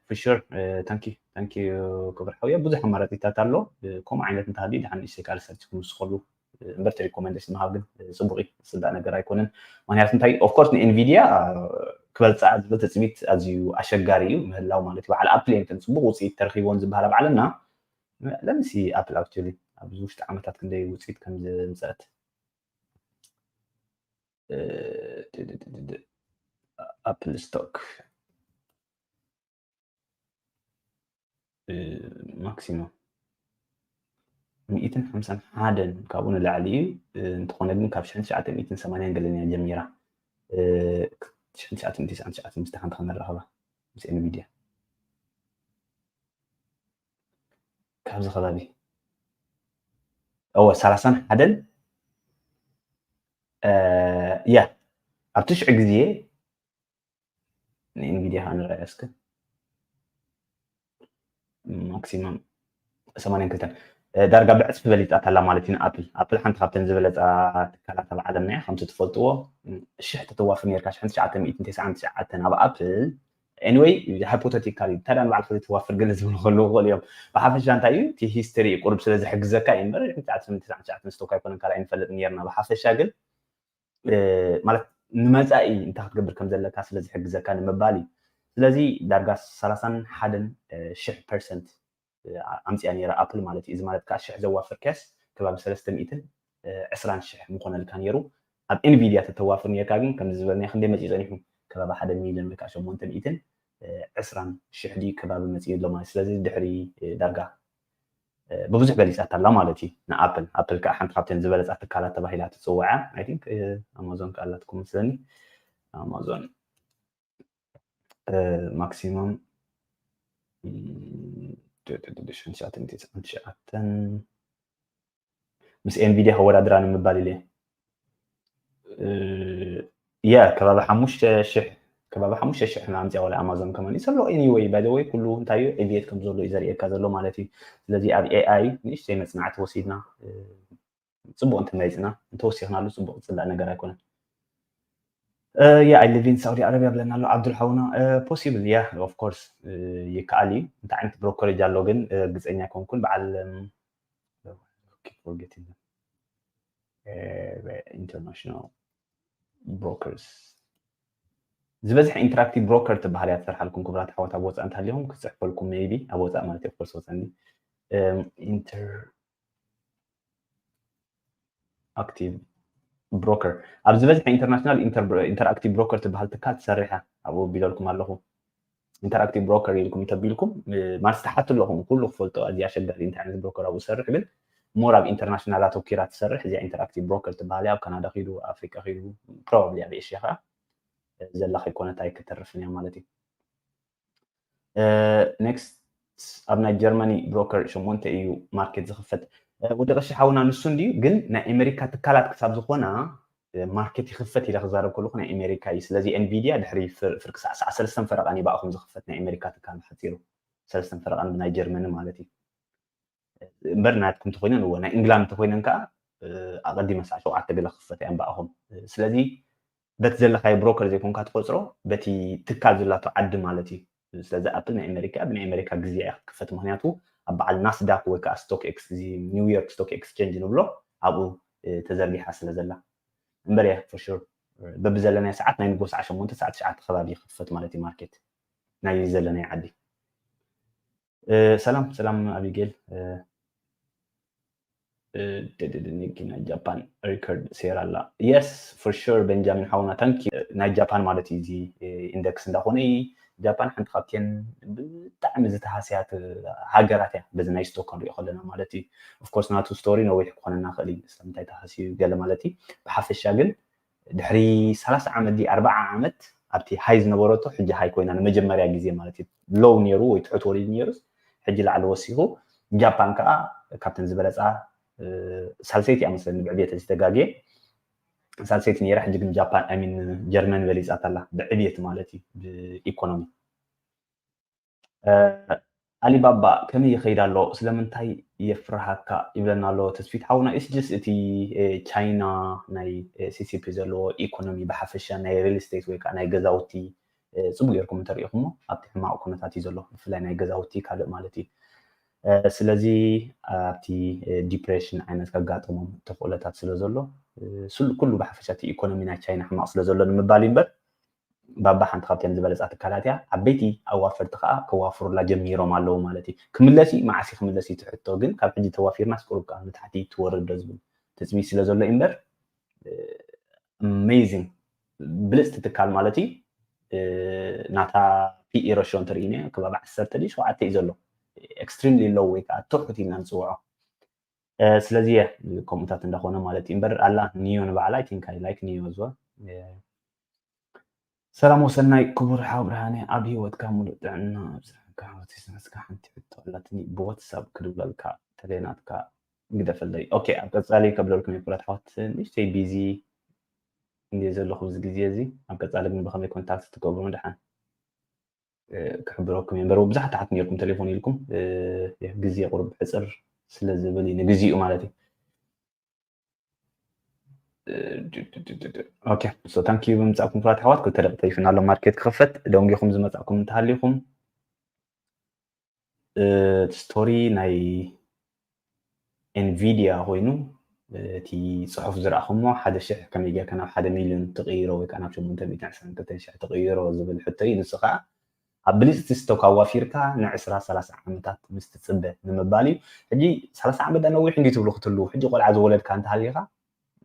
for sure thank you thank you ክብር ሓውያ ብዙሕ ኣማራፂታት ኣሎ ከምኡ ዓይነት እንተሃልዩ ድሓን ንእሽተይ ካልእ ሰርች ክምስኸሉ እምበር እቲ ሪኮመንዴሽን ምሃብ ግን ፅቡቅ እዩ ዝፅላእ ነገር ኣይኮነን ምክንያቱ እንታይ ኦፍኮርስ ንኤንቪድያ ክበልፃኣ ዝብል ትፅቢት ኣዝዩ ኣሸጋሪ እዩ ምህላው ማለት እዩ በዓል ኣፕል እየን ፅቡቅ ውፅኢት ተረኪቦን ዝበሃል ኣብ ዓለምና ለምሲ ኣፕል ኣክቹሊ ኣብዚ ውሽጢ ዓመታት ክንደይ ውፅኢት ከም ዘምፀአት ኣፕል ስቶክ ማክሲሙም ሚእትን ሓምሳን ሓደን ካብኡ ንላዕሊ እዩ እንተኾነ ግን ካብ ሽሕን ትሽዓተ ሚእትን ሰማንያን ገለን እያ ጀሚራ ሽሕን ትሽዓተ ሚእትን ትስዓን ትሽዓተ ምስ ሓንቲ ከመራኸባ ምስ ኤንቪድያ ካብዚ ከባቢ እወ ሰላሳን ሓደን ያ ኣብቲ ሽዑ ግዜ ንኤንቪድያ ከዓ ንረኣያ እስከ ማክሲመም ሰማንያን ክልተን ዳርጋ ብዕፅፊ በሊፃት ኣላ ማለት እዩ ንኣፕል ኣፕል ሓንቲ ካብተን ዝበለፃ ትካላት ኣብ ዓለምና እያ ከምቲ ትፈልጥዎ ሽሕ ተተዋፍር ነርካ ሽሕን ትሽዓተ ሚእትን ተስዓን ትሽዓተን ኣብ ኣፕል ኤኒወይ ሃይፖተቲካል እዩ እንታይ ንባዕልካ ዘይትዋፍር ገለ ዝብሉ ከለዉ ክኽእል እዮም ብሓፈሻ እንታይ እዩ እቲ ሂስተሪ ቁርብ ስለ ዝሕግዘካ እዩ እምበር ትሽዓተ ስምንት ትሽዓተ ስቶክ ኣይኮነን ካልኣይ ንፈልጥ ነርና ብሓፈሻ ግን ማለት ንመፃኢ እንታይ ክትገብር ከም ዘለካ ስለ ዝሕግዘካ ንምባል እዩ ስለዚ ዳርጋ ሰላሳን ሓደን ሽሕ ፐርሰንት ኣምፅያ ነይራ ኣፕል ማለት እዩ። እዚ ማለት ከዓ ሽሕ ዘዋፈርካስ ከባቢ ሰለስተ ሚእትን ዕስራን ሽሕ ምኾነልካ ነይሩ። ኣብ ኤንቪድያ ተተዋፍር ነርካ ግን ከምዚ ዝበልናዮ ክንደይ መፅዩ ፀኒሑ? ከባቢ ሓደ ሚልዮን ወይ ከዓ ሸሞንተ ሚእትን ዕስራን ሽሕ ድዩ ከባቢ መፅዩ ኣሎ ማለት። ስለዚ ድሕሪ ዳርጋ ብብዙሕ በሊፃታ ኣላ ማለት እዩ ንኣፕል። ኣፕል ከዓ ሓንቲ ካብተን ዝበለፃ ትካላት ተባሂላ ትፅዋዓ። I think ኣማዞን ከዓ ኣላትኩም መስለኒ። ኣማዞን ማክሲመም ሸንትሻትን ትስዓን ትሽዓተን ምስ ኤንቪዲያ ከወዳድራ ንምባል ኢለ ያ ከባቢ ሓሙሽተ ሽሕ ከባቢ ሓሙሽተ ሽሕ ኣምፅያ ዋላ ኣማዞን ከማን ይሰሎ። Anyway, by the way, ኩሉ እንታይ እዩ ዕብየት ከም ዘሎ እዩ ዘርእየካ ዘሎ ማለት እዩ። ስለዚ ኣብ ኤኣይ ንእሽተይ መፅናዕቲ ወሲድና ፅቡቅ እንተመሪፅና እንተወሲኽናሉ ፅቡቅ ዝፅላእ ነገር ኣይኮነን። ያ I live in Saudi Arabia ብለና ኣሎ ዓብዱል ሓውና። Possible, yeah, of course, ይከኣል እዩ። እንታይ ዓይነት ብሮከሬጅ ኣሎ ግን ርግፀኛ ኣይኮንኩን። በዓል international brokers ዝበዝሐ ኢንተራክቲቭ ብሮከር ትበሃል እያ ትሰርሓልኩም። ክቡራት ኣሕዋት ኣብ ወፃኢ እንተሃሊኹም ክፅሕፈልኩም maybe ኣብ ወፃኢ ማለት እዩ። Of course ወፃኢ ኢንተር ኣክቲቭ ብሮከር ኣብ ዝበዝሐ ኢንተርናሽናል ኢንተራክቲቭ ብሮከር ትበሃል ትካል ትሰርሕ እያ። ኣብኡ ቢለልኩም ኣለኹ። ኢንተራክቲቭ ብሮከር ኢልኩም እንተቢልኩም ማለት ትሓቱ ኣለኹም። ኩሉ ክፈልጦ ኣዝያ ኣሸጋሪ እንታይ ዓይነት ብሮከር ኣብኡ ዝሰርሕ ግን more ኣብ ኢንተርናሽናል ኣተኪራ ትሰርሕ እዚኣ ኢንተራክቲቭ ብሮከር ትበሃል እያ። ኣብ ካናዳ ኪዱ፣ ኣብ ኣፍሪቃ ኪዱ፣ probably ኣብ ኤሽያ ከዓ ዘላ ከይኮነት ኣይክተርፍን እያ ማለት እዩ። ኔክስት ኣብ ናይ ጀርመኒ ብሮከር ሸሞንተ እዩ ማርኬት ዝኽፈት። ወዲ ቀሺ ሓውና ንሱ እንድዩ ግን ናይ ኣሜሪካ ትካላት ክሳብ ዝኾና ማርኬት ይኽፈት ኢለ ክዛረብ ከለኹ ናይ ኣሜሪካ እዩ። ስለዚ ኤንቪድያ ድሕሪ ፍርቂ ሰዓት ሰለስተን ፈረቓን እዩ ብኣኹም ዝኽፈት ናይ ኣሜሪካ ትካል ብሓፂሩ ሰለስተን ፈረቓን ብናይ ጀርመኒ ማለት እዩ። እምበር ናትኩም ተኮይነን እዎ ናይ እንግላንድ ተኮይነን ከዓ ኣቐዲመ ሰዓት ሸውዓተ ገለ ክኽፈት እያ ብኣኹም። ስለዚ በቲ ዘለካዮ ብሮከር ዘይኮንካ ትቆፅሮ በቲ ትካል ዘላቶ ዓዲ ማለት እዩ። ስለዚ ኣፕል ናይ ኣሜሪካ ብናይ ኣሜሪካ ግዜ እያ ክትክፈት። ምክንያቱ ኣብ በዓል ናስዳክ ወይ ከዓ ስቶክ ኒውዮርክ ስቶክ ኤክስቼንጅ ንብሎ ኣብኡ ተዘርጊሓ ስለ ዘላ እምበር እያ for sure በብዘለናዮ ሰዓት ናይ ንጎ ሰዓት ሸሞንተ ሰዓት ትሽዓተ ከባቢ ይኽፈት ማለት እዩ ማርኬት ናይ ዘለናዮ ዓዲ። ሰላም ሰላም ኣቢጌል። ናይ ጃፓን ሪከርድ ሴራ ኣላ። Yes, for sure ቤንጃሚን ሓውና thank you። ናይ ጃፓን ማለት እዩ እዚ ኢንደክስ እንዳኾነ ጃፓን ሓንቲ ካብተን ብጣዕሚ ዝተሃስያት ሃገራት እያ በዚ ናይ ስቶክ ክንሪኦ ከለና ማለት እዩ። Of course ናቱ ስቶሪ ነዊሕ ክኾነና ክእል እዩ ስለምንታይ ተሃስዩ ገለ ማለት እዩ። ብሓፈሻ ግን ድሕሪ ሰላሳ ዓመት ድዩ ኣርባዓ ዓመት ኣብቲ ሃይ ዝነበረቶ ሕጂ ሃይ ኮይና ንመጀመርያ ግዜ ማለት እዩ። ሎው ነይሩ ወይ ትሑት ወሪዱ ነይሩስ ሕጂ ላዕሊ ወሲኹ። ጃፓን ከዓ ካብተን ዝበለፃ ሳልሰይቲ እያ መስለኒ ብዕብየት እዚ ተጋግየ ሳልሰይቲ ነይራ። ሕጂ ግን ጃፓን I mean ጀርመን በሊፃት ኣላ ብዕብየት ማለት እዩ ብኢኮኖሚ። ኣሊባባ ከመይ ይኸይድ ኣሎ ስለምንታይ የፍርሃካ ይብለና ኣሎ ተስፊት ሓውና። It's just እቲ ቻይና ናይ ሲሲፒ ዘለዎ ኢኮኖሚ ብሓፈሻ ናይ ሪል ስቴት ወይ ከዓ ናይ ገዛውቲ ፅቡቅ ጌርኩም እንተሪኢኹሞ ኣብቲ ሕማቅ ኩነታት እዩ ዘሎ ብፍላይ ናይ ገዛውቲ ካልእ ማለት እዩ። ስለዚ ኣብቲ ዲፕሬሽን ዓይነት ከጋጥሞም ተኽእሎታት ስለ ዘሎ ኩሉ ብሓፈሻ እቲ ኢኮኖሚ ናይ ቻይና ሕማቅ ስለ ዘሎ ንምባል እዩ እምበር ባባ ሓንቲ ካብተን ዝበለፃ ትካላት እያ። ዓበይቲ ኣዋፈርቲ ከዓ ከዋፍሩላ ጀሚሮም ኣለዉ ማለት እዩ። ክምለስ እዩ መዓስ ክምለስ እዩ ትሕቶ ግን ካብ ሕጂ ተዋፊርናስ ቁሩብ ከዓ ንታሕቲ ትወርድ ዶ ዝብል ትፅቢት ስለ ዘሎ እዩ እምበር amazing ብልፅቲ ትካል ማለት እዩ። ናታ ፒኢ ረሾ እንተርእዩና ከባቢ ዓሰርተ ድዩ ሸውዓተ እዩ ዘሎ extremely low ወይ ከዓ ትሑት ኢልና ንፅውዖ። ስለዚ እየ ከምኡታት እንዳኾነ ማለት እዩ እምበር ኣላ ኒዮ ንባዕላ I think I like ኒዮ as well። ሰላም ወሰናይ ክቡር ሓው ብርሃነ ኣብ ህይወትካ ሙሉእ ጥዕና ኣብዝሓካ ወቲስናስካ ሓንቲ ሕቶ ኣላትኒ ብዋትሳፕ ክድውለልካ ተለናትካ ግደፈለይ። ኦኬ ኣብ ቀፃሊ ከብለልኩም እየ ክቡራት ኣሕዋት ንእሽተይ ቢዚ እንድየ ዘለኹ ኣብዚ ግዜ እዚ ኣብ ቀፃሊ ግን ብኸመይ ኮንታክት ትገብሩ ምድሓን ክሕብረኩም እየ እምበር ብዙሓት ተሓት ነርኩም ቴሌፎን ኢልኩም ግዜ ቁሩብ ሕፅር ስለ ዝብል እዩ ንግዚኡ ማለት እዩ። ኦኬ so thank you ብምጻእኩም ክቡራት ኣሕዋት ክልተ ደቂ ተሪፍና ኣሎ ማርኬት ክኸፈት ደንጊኹም ዝመጻእኩም እንተሃሊኹም ስቶሪ ናይ ኤንቪድያ ኮይኑ እቲ ፅሑፍ ዝረእኹሞ ሓደ ሽሕ ከመይ ጌርካ ናብ ሓደ ሚልዮን ትቕይሮ ወይ ከዓ ናብ ሸሞንተ ሚእትን ዕስራን ክልተን ሽሕ ትቕይሮ ዝብል ሕቶ እዩ ንሱ ከዓ ኣብ ብልፅቲ ስቶክ ኣዋፊርካ ንዕስራ ሰላሳ ዓመታት ምስ ትፅበ ንምባል እዩ። ሕጂ ሰላሳ ዓመት ዳ ነዊሕ እንዲ ትብሉ ክትህልዉ፣ ሕጂ ቆልዓ ዝወለድካ እንተሃሊኻ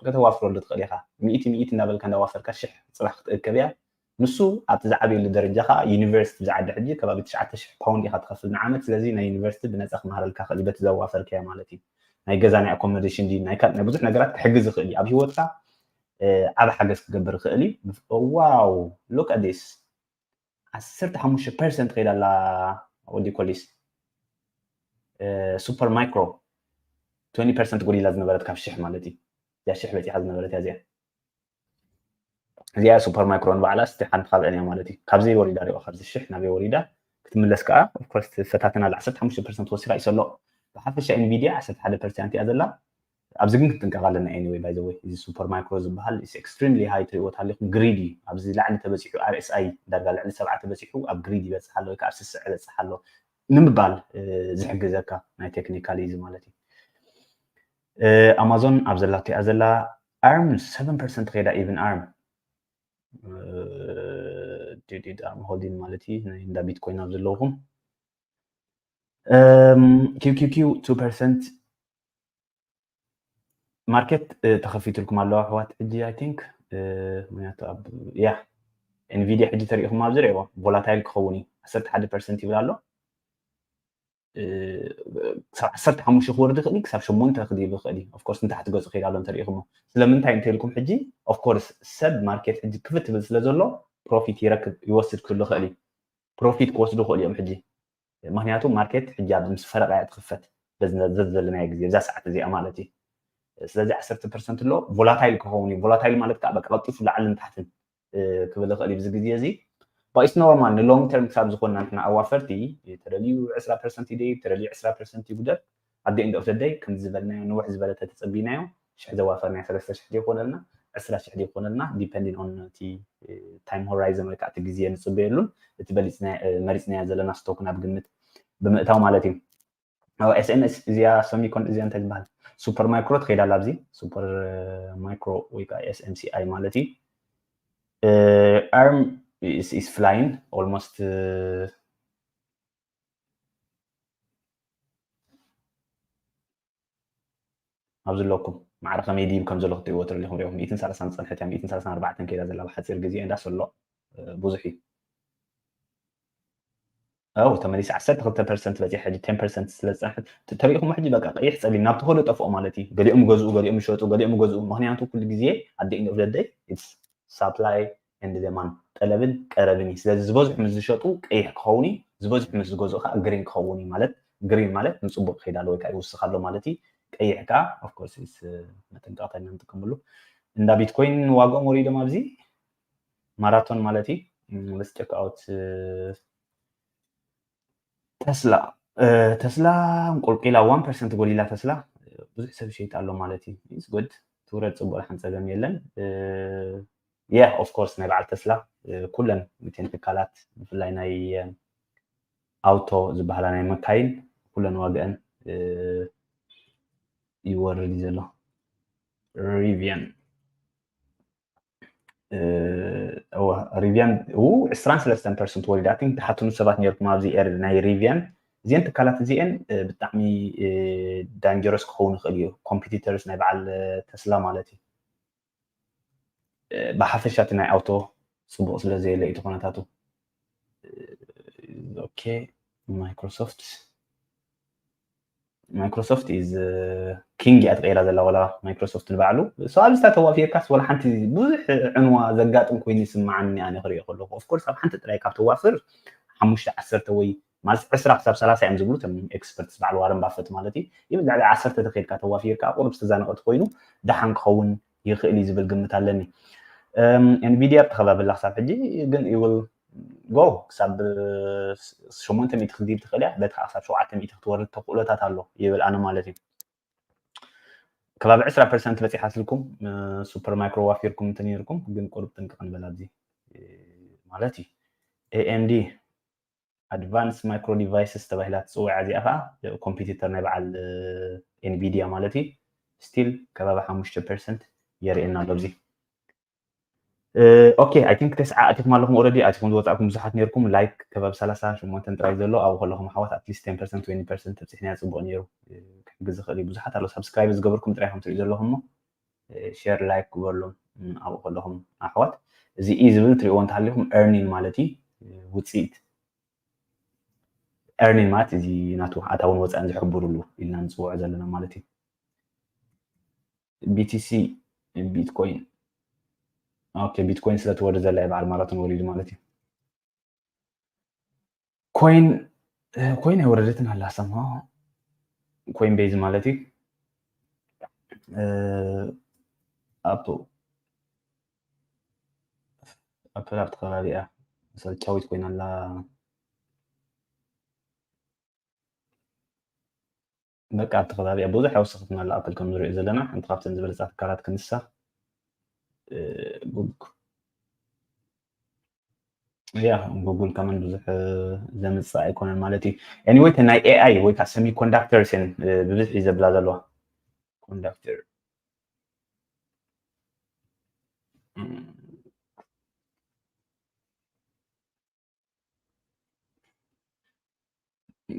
ከተዋፍረሉ ትኽእል ኢኻ። ሚእቲ ሚእቲ እናበልካ እንዳዋፈርካ ሽሕ ፅባሕ ክትእከብ እያ። ንሱ ኣብቲ ዝዓበየሉ ደረጃ ከዓ ዩኒቨርሲቲ ብዝዓዲ ሕጂ ከባቢ ትሽዓተ ሽሕ ፓውንድ ኢኻ ትኸፍል ንዓመት። ስለዚ ናይ ዩኒቨርሲቲ ብነፃ ክመሃረልካ ክእል በቲ ዘዋፈርካዮ ማለት እዩ። ናይ ገዛ ናይ ኣኮሞዴሽን ድዩ ናይ ካልእ ናይ ብዙሕ ነገራት ክሕግዝ ይኽእል እዩ። ኣብ ሂወትካ ዓብ ሓገዝ ክገብር ይኽእል እዩ። ዋው ሉክ ኣት ዲስ ዓሰርተ ሓሙሽተ ፐርሰንት ከይዳ ኣላ። ወዲ ኮሊስ ሱፐር ማይክሮ ትወንቲ ፐርሰንት ጎዲላ ዝነበረት ካብ ሽሕ ማለት እዩ። እዚኣ ሽሕ በፂሓ ዝነበረት እያ እዚኣ። እዚኣ ሱፐር ማይክሮ ንባዕላ ስቲ ሓንቲ ካብአን እያ ማለት እዩ። ካብዘይ ወሪዳ ሪኦ ካብዚ ሽሕ ናበይ ወሪዳ ክትምለስ ከዓ ኦፍኮርስ ፈታተና ኣላ። ዓሰርተ ሓሙሽተ ፐርሰንት ወሲኻ ይሰሎ። ብሓፈሻ ኤንቪዲያ ዓሰርተ ሓደ ፐርሰንት እያ ዘላ። ኣብዚ ግን ክንጥንቀቕ ኣለና። Anyway by the way እዚ ሱፐር ማይክሮ ዝበሃል is extremely high ትሪእዎ ታሊኹም ግሪድ እዩ። ኣብዚ ላዕሊ ተበፂሑ RSI ዳርጋ ልዕሊ ሰብዓ ተበፂሑ ኣብ ግሪድ ይበፅሕ ኣሎ ወይ ከዓ ኣብ ስስዕ ይበፅሕ ኣሎ ንምባል ዝሕግዘካ ናይ ቴክኒካል እዚ ማለት እዩ። ኣማዞን ኣብ ዘላቶ እያ ዘላ። ኣርም ሰቨን ፐርሰንት ከይዳ ኢቭን ኣርም ዲድ ኣርም ሆልዲን ማለት እዩ ናይ እንዳ ቢትኮይን ኣብ ዘለውኹም QQQ two percent ማርኬት ተኸፊትልኩም ኣለዋ ኣሕዋት ሕጂ I think ምክንያቱ ኣብ ያ ኤንቪዲያ ሕጂ ተሪኢኹም ኣብዚ ሪእዎ ቮላታይል ክኸውን እዩ ዓሰርተ ሓደ ፐርሰንት ይብል ኣሎ። ክሳብ ዓሰርተ ሓሙሽተ ክወርድ ይኽእል ክሳብ ሸሞንተ ክድይብ ይኽእል እዩ። ኦፍኮርስ ንታሕቲ ገፁ ከይዳ ኣሎ እንተሪኢኹሞ ስለምንታይ እንተኢልኩም ሕጂ ኦፍኮርስ ሰብ ማርኬት ሕጂ ክፍት ትብል ስለ ዘሎ ፕሮፊት ይረክብ ይወስድ ክህሉ ይኽእል እዩ። ፕሮፊት ክወስዱ ይኽእሉ እዮም ሕጂ ምክንያቱ ማርኬት ሕጂ ኣብ ምስ ፈረቃ እያ ትኽፈት ዘዘለናዮ ግዜ እዛ ሰዓት እዚኣ ማለት እዩ። ስለዚ ዓሰርተ ፐርሰንት ኣሎ ቮላታይል ክኸውን እዩ። ቮላታይል ማለት ከዓ በቃ ቀልጢፉ ላዕልን ታሕትን ክብል ይኽእል እዩ። ብዚ ግዜ እዚ ባይስ ኖርማል ንሎንግ ተርም ክሳብ ዝኾንና ንሕና ኣዋፈርቲ ተደልዩ ዕስራ ፐርሰንት ይደይብ ተደልዩ ዕስራ ፐርሰንት ይጉደል ኣብ the end of the day ከም ዝበልናዮ ንውሕ ዝበለ ተተፀቢናዮ ሽሕ ዘዋፈርናዮ ሰለስተ ሽሕ ዘይኮነልና ዕስራ ሽሕ ዘይኮነልና depending on እቲ time horizon ወይ ከዓ እቲ ግዜ ንፅበየሉን እቲ መሪፅናዮ ዘለና ስቶክ ናብ ግምት ብምእታው ማለት እዩ። SMS እዚኣ ሰሚኮን እዚኣ እንታይ ዝበሃል ሱፐር ማይክሮ ትኸይዳ ኣላ ኣብዚ ሱፐር ማይክሮ ወይ ከዓ SMCI ማለት እዩ። ኣርም is flying almost ኣብ ዘለኩም ማዕረ ከመይ ድይብ ከም ዘሎ ክትሪእዎ ትደሊኹም ሪኹም ሚእትን ሰላሳን ዝፀንሐት እያ ሚእትን ሰላሳን ኣርባዕተን ከይዳ ዘላ ብሓፂር ግዜ እንዳ ሰሎ ብዙሕ እዩ። ኣው ተመሊስ ዓሰርተ ክልተ ፐርሰንት በፂሕ ሕጂ ቴን ፐርሰንት ስለ ዝፀንሐት ተሪኢኹም ሕጂ በቃ ቀይሕ ፀሊም ናብ ተኸዶ ጠፍኦ ማለት እዩ። ገሊኦም ገዝኡ ገሊኦም ይሸጡ ገሊኦም ገዝኡ ምክንያቱ ኩሉ ግዜ ኣደ ኢንድ ኦፍ ደይ ሳፕላይ ኤንድ ደማን ጠለብን ቀረብን እዩ። ስለዚ ዝበዝሑ ምስ ዝሸጡ ቀይሕ ክኸውን እዩ፣ ዝበዝሑ ምስ ዝገዝኡ ከዓ ግሪን ክኸውን እዩ። ማለት ግሪን ማለት ንፅቡቅ ይኸይድ ኣሎ ወይ ከዓ ይውስኽ ኣሎ ማለት እዩ። ቀይሕ ከዓ ኦፍኮርስ መጠንቀቕታ ኢና ንጥቀመሉ። እንዳ ቢትኮይን ዋግኦም ወሪዶም ኣብዚ ማራቶን ማለት እዩ። Let's check out ተስላ ተስላ ቁልቂላ ዋን ፐርሰንት ጎሊላ ተስላ ብዙሕ ሰብ ይሸይጥ ኣሎ ማለት እዩ። It's good ትውረድ ፅቡቅ ሓን ፀገም የለን። Yeah of course ናይ በዓል ተስላ ኩለን ሚቴን ትካላት ብፍላይ ናይ ኣውቶ ዝበሃላ ናይ መካይን ኩለን ዋግአን ይወርድ እዩ ዘሎ። ሪቪያን ሪቪያን ዕስራን ሰለስተን ፐርሰንት ወሪዳ። I think ትሓትኑ ሰባት ነርኩም ኣብዚ ኤር ናይ ሪቪያን እዚአን ትካላት እዚአን ብጣዕሚ ዳንጀረስ ክኸውን ይኽእል እዩ። ኮምፒቲተርስ ናይ በዓል ተስላ ማለት እዩ። ብሓፈሻ እቲ ናይ ኣውቶ ፅቡቅ ስለ ዘየለ እቲ ኩነታቱ ኦኬ ማይክሮሶፍት ማይክሮሶፍት ኢዝ ኪንግ እያ ትቀይራ ዘላ ዋላ ማይክሮሶፍት ንባዕሉ so ኣብዚ ተዋፊርካስ ዋላ ሓንቲ ብዙሕ ዕንዋ ዘጋጥም ኮይኑ ይስምዓኒ ኣነ ክሪኦ ከለኩ of course ኣብ ሓንቲ ጥራይ ካብ ተዋፍር ሓሙሽተ ዓሰርተ ወይ ማለት ዕስራ ክሳብ ሰላሳ እዮም ዝብሉ እቶም ኤክስፐርትስ በዓል ዋረን ባፈት ማለት እዩ ይብል ልዕሊ ዓሰርተ ተኸይድካ ተዋፊርካ ቁሩብ ዝተዛነቀት ኮይኑ ደሓን ክኸውን ይኽእል እዩ ዝብል ግምት ኣለኒ። ኤንቪዲያ ኣብቲ ከባቢ ኣላ ክሳብ ሕጂ ግን ይብል ጎ ክሳብ ሸሞንተ ሚእቲ ክትድይብ ትኽእል እያ በቲ ከዓ ክሳብ ሸውዓተ ሚእቲ ክትወርድ ተኽእሎታት ኣሎ ይብል ኣነ ማለት እዩ። ከባቢ ዕስራ ፐርሰንት በፂሓትልኩም ሱፐር ማይክሮ ዋፊርኩም እንተነይርኩም ግን ቁሩብ ጥንቅቕ ንበል ኣብዚ ማለት እዩ። AMD advanced micro devices ተባሂላ ትፅዋዕ እዚኣ ከዓ ኮምፒቲተር ናይ በዓል ኤንቪዲያ ማለት እዩ። ስቲል ከባቢ ሓሙሽተ ፐርሰንት የርእየና ኣሎ ኣብዚ okay, I think ተስዓ ኣቲኹም ኣለኹም። Already ኣቲኹም ዝወፃእኩም ብዙሓት ነርኩም። Like ከባቢ ሰላሳ ሸሞንተ ጥራይ ዘሎ ኣብኡ ከለኹም ኣሕዋት፣ at least ten percent twenty percent ተብፅሕና ጽቡቕ ነይሩ። ክሕግዝ ዝኽእል እዩ። ብዙሓት ኣሎ፣ subscribe ዝገበርኩም ጥራይ ከም ትሪኡ ዘለኹም እሞ share like ግበርሎም። ኣብኡ ከለኹም ኣሕዋት፣ እዚ ኢ ዝብል ትሪእዎ እንተሃሊኹም earning ማለት እዩ። ውፅኢት earning ማለት እዚ ናቱ ኣታውን ወፃእን ዝሕብሩሉ ኢልና ንፅውዖ ዘለና ማለት እዩ። BTC፣ Bitcoin፣ okay፣ Bitcoin ስለ ትወርድ ዘላ እያ በዓል ማራቶን ወሪዱ ማለት እዩ። ኮይን ኮይን ኣይወረደትን ኣላ ሰማ ኮይን ቤዝ ማለት እዩ። ኣፕ ኣፕል ኣብቲ ከባቢ እያ ሰልቻዊት ኮይና ኣላ። በቃ ኣብቲ ከባቢ እያ ብዙሕ ኣይወሰኸትን ኣላ ኣፕል ከም ንሪኦ ዘለና ሓንቲ ካብተን ዝበለፃ ትካላት ክንሳ ጉግ ያ ጉጉል ከመን ብዙሕ ዘምፅእ ኣይኮነን ማለት እዩ። Anyway ናይ AI ወይ ከዓ semiconductors እየን ብብዝሒ ዘብላ ዘለዋ conductor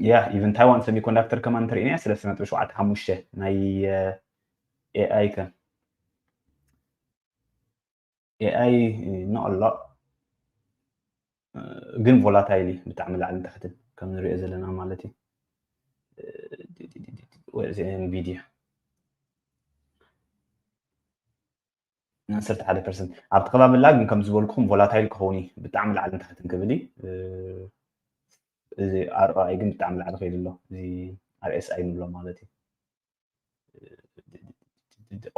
yeah even Taiwan semiconductor ከማን እንተሪእና ሰለስተ ነጥቢ ሸውዓተ ሓሙሽተ ናይ AI ከ AI not a lot ግን volatile እዩ ብጣዕሚ ላዕልን ታሕትን ከም ንሪኦ ዘለና ማለት እዩ። Nvidia ዓሰርተ ሓደ percent ኣብቲ ከባቢ ላ ግን ከም ዝበልኩኹም volatile ክኸውን እዩ ብጣዕሚ ላዕልን ታሕትን ክብል እዩ። እዚ ROI ግን ብጣዕሚ ላዕሊ ከይዱ ኣሎ። እዚ RSI ንብሎ ማለት እዩ።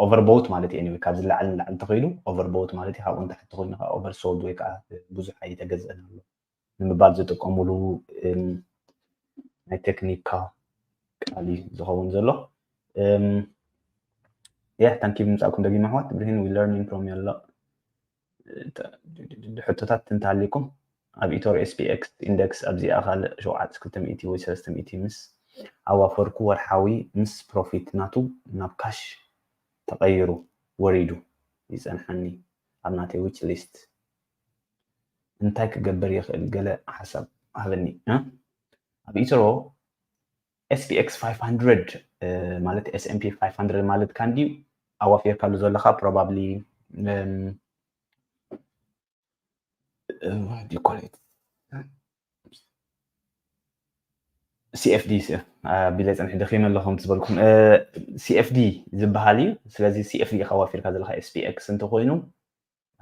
Overbought ማለት እዩ። Anyway ካብዚ ላዕሊ ላዕሊ ተኸይዱ overbought ማለት እዩ። ካብኡ ንታሕቲ ተኸይዱ ከዓ oversold ወይ ከዓ ብዙሕ ኣይተገዝአን ኣሎ ንምባል ዝጥቀሙሉ ናይ ቴክኒካ ቃል እዩ ዝኸውን ዘሎ። Yeah thank you ብምፃእኩም ደጊም ኣሕዋት ብርሂን we learning from you ኣሎ። ሕቶታት እንተሃሊኩም ኣብ ኢቶር SPX index ኣብዚኣ ካልእ ሸውዓተ ክልተ ሚእቲ ወይ ሰለስተ ሚእቲ ምስ ኣዋፈርኩ ወርሓዊ ምስ profit ናቱ ናብ cash ተቐይሩ ወሪዱ ይፀንሓኒ ኣብ ናተይ watch list እንታይ ክገብር ይኽእል ገለ ሓሳብ ሃበኒ። ኣብ ኢትሮ SPX five hundred ማለት S&P five hundred ማለት ካንዲ ኣዋፊርካሉ ዘለኻ probably CFD ቢለ ፀንሒ ደኺመ ኣለኹም ዝበልኩም CFD ዝበሃል እዩ። ስለዚ CFD ኢኻ ዋፊርካ ዘለካ SPX እንተኮይኑ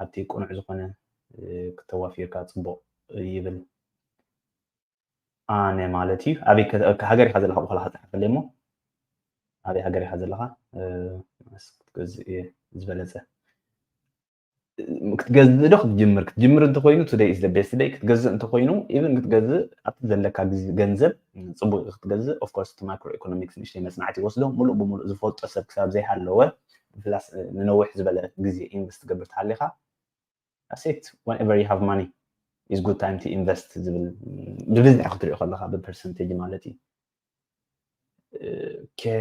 ኣብቲ ቁኑዕ ዝኾነ ክተዋፊርካ ፅቡቕ ይብል። ኣነ ማለት እዩ ኣበይ ሃገር ኢኻ ዘለካ ብኮላ ክፅሓፈለይ እሞ ኣበይ ሃገር ኢኻ ዘለካ ክትገዝእ እየ ዝበለፀ ክትገዝእ ዶ ክትጅምር ክትጅምር እንተኮይኑ today is the best day ክትገዝእ እንተኮይኑ even ክትገዝእ ኣብቲ ዘለካ ገንዘብ ፅቡቅ ክትገዝእ of course እቲ micro economics ንእሽተይ መፅናዕቲ ይወስዶ ሙሉእ ብሙሉእ ዝፈልጦ ሰብ ክሳብ ዘይሃለወ plus ንነዊሕ ዝበለ ግዜ invest ትገብር ተሃሊካ that's it whenever you have money is good time to invest ዝብል ብብዝሒ ክትሪኦ ከለካ ብ percentage ማለት እዩ። Okay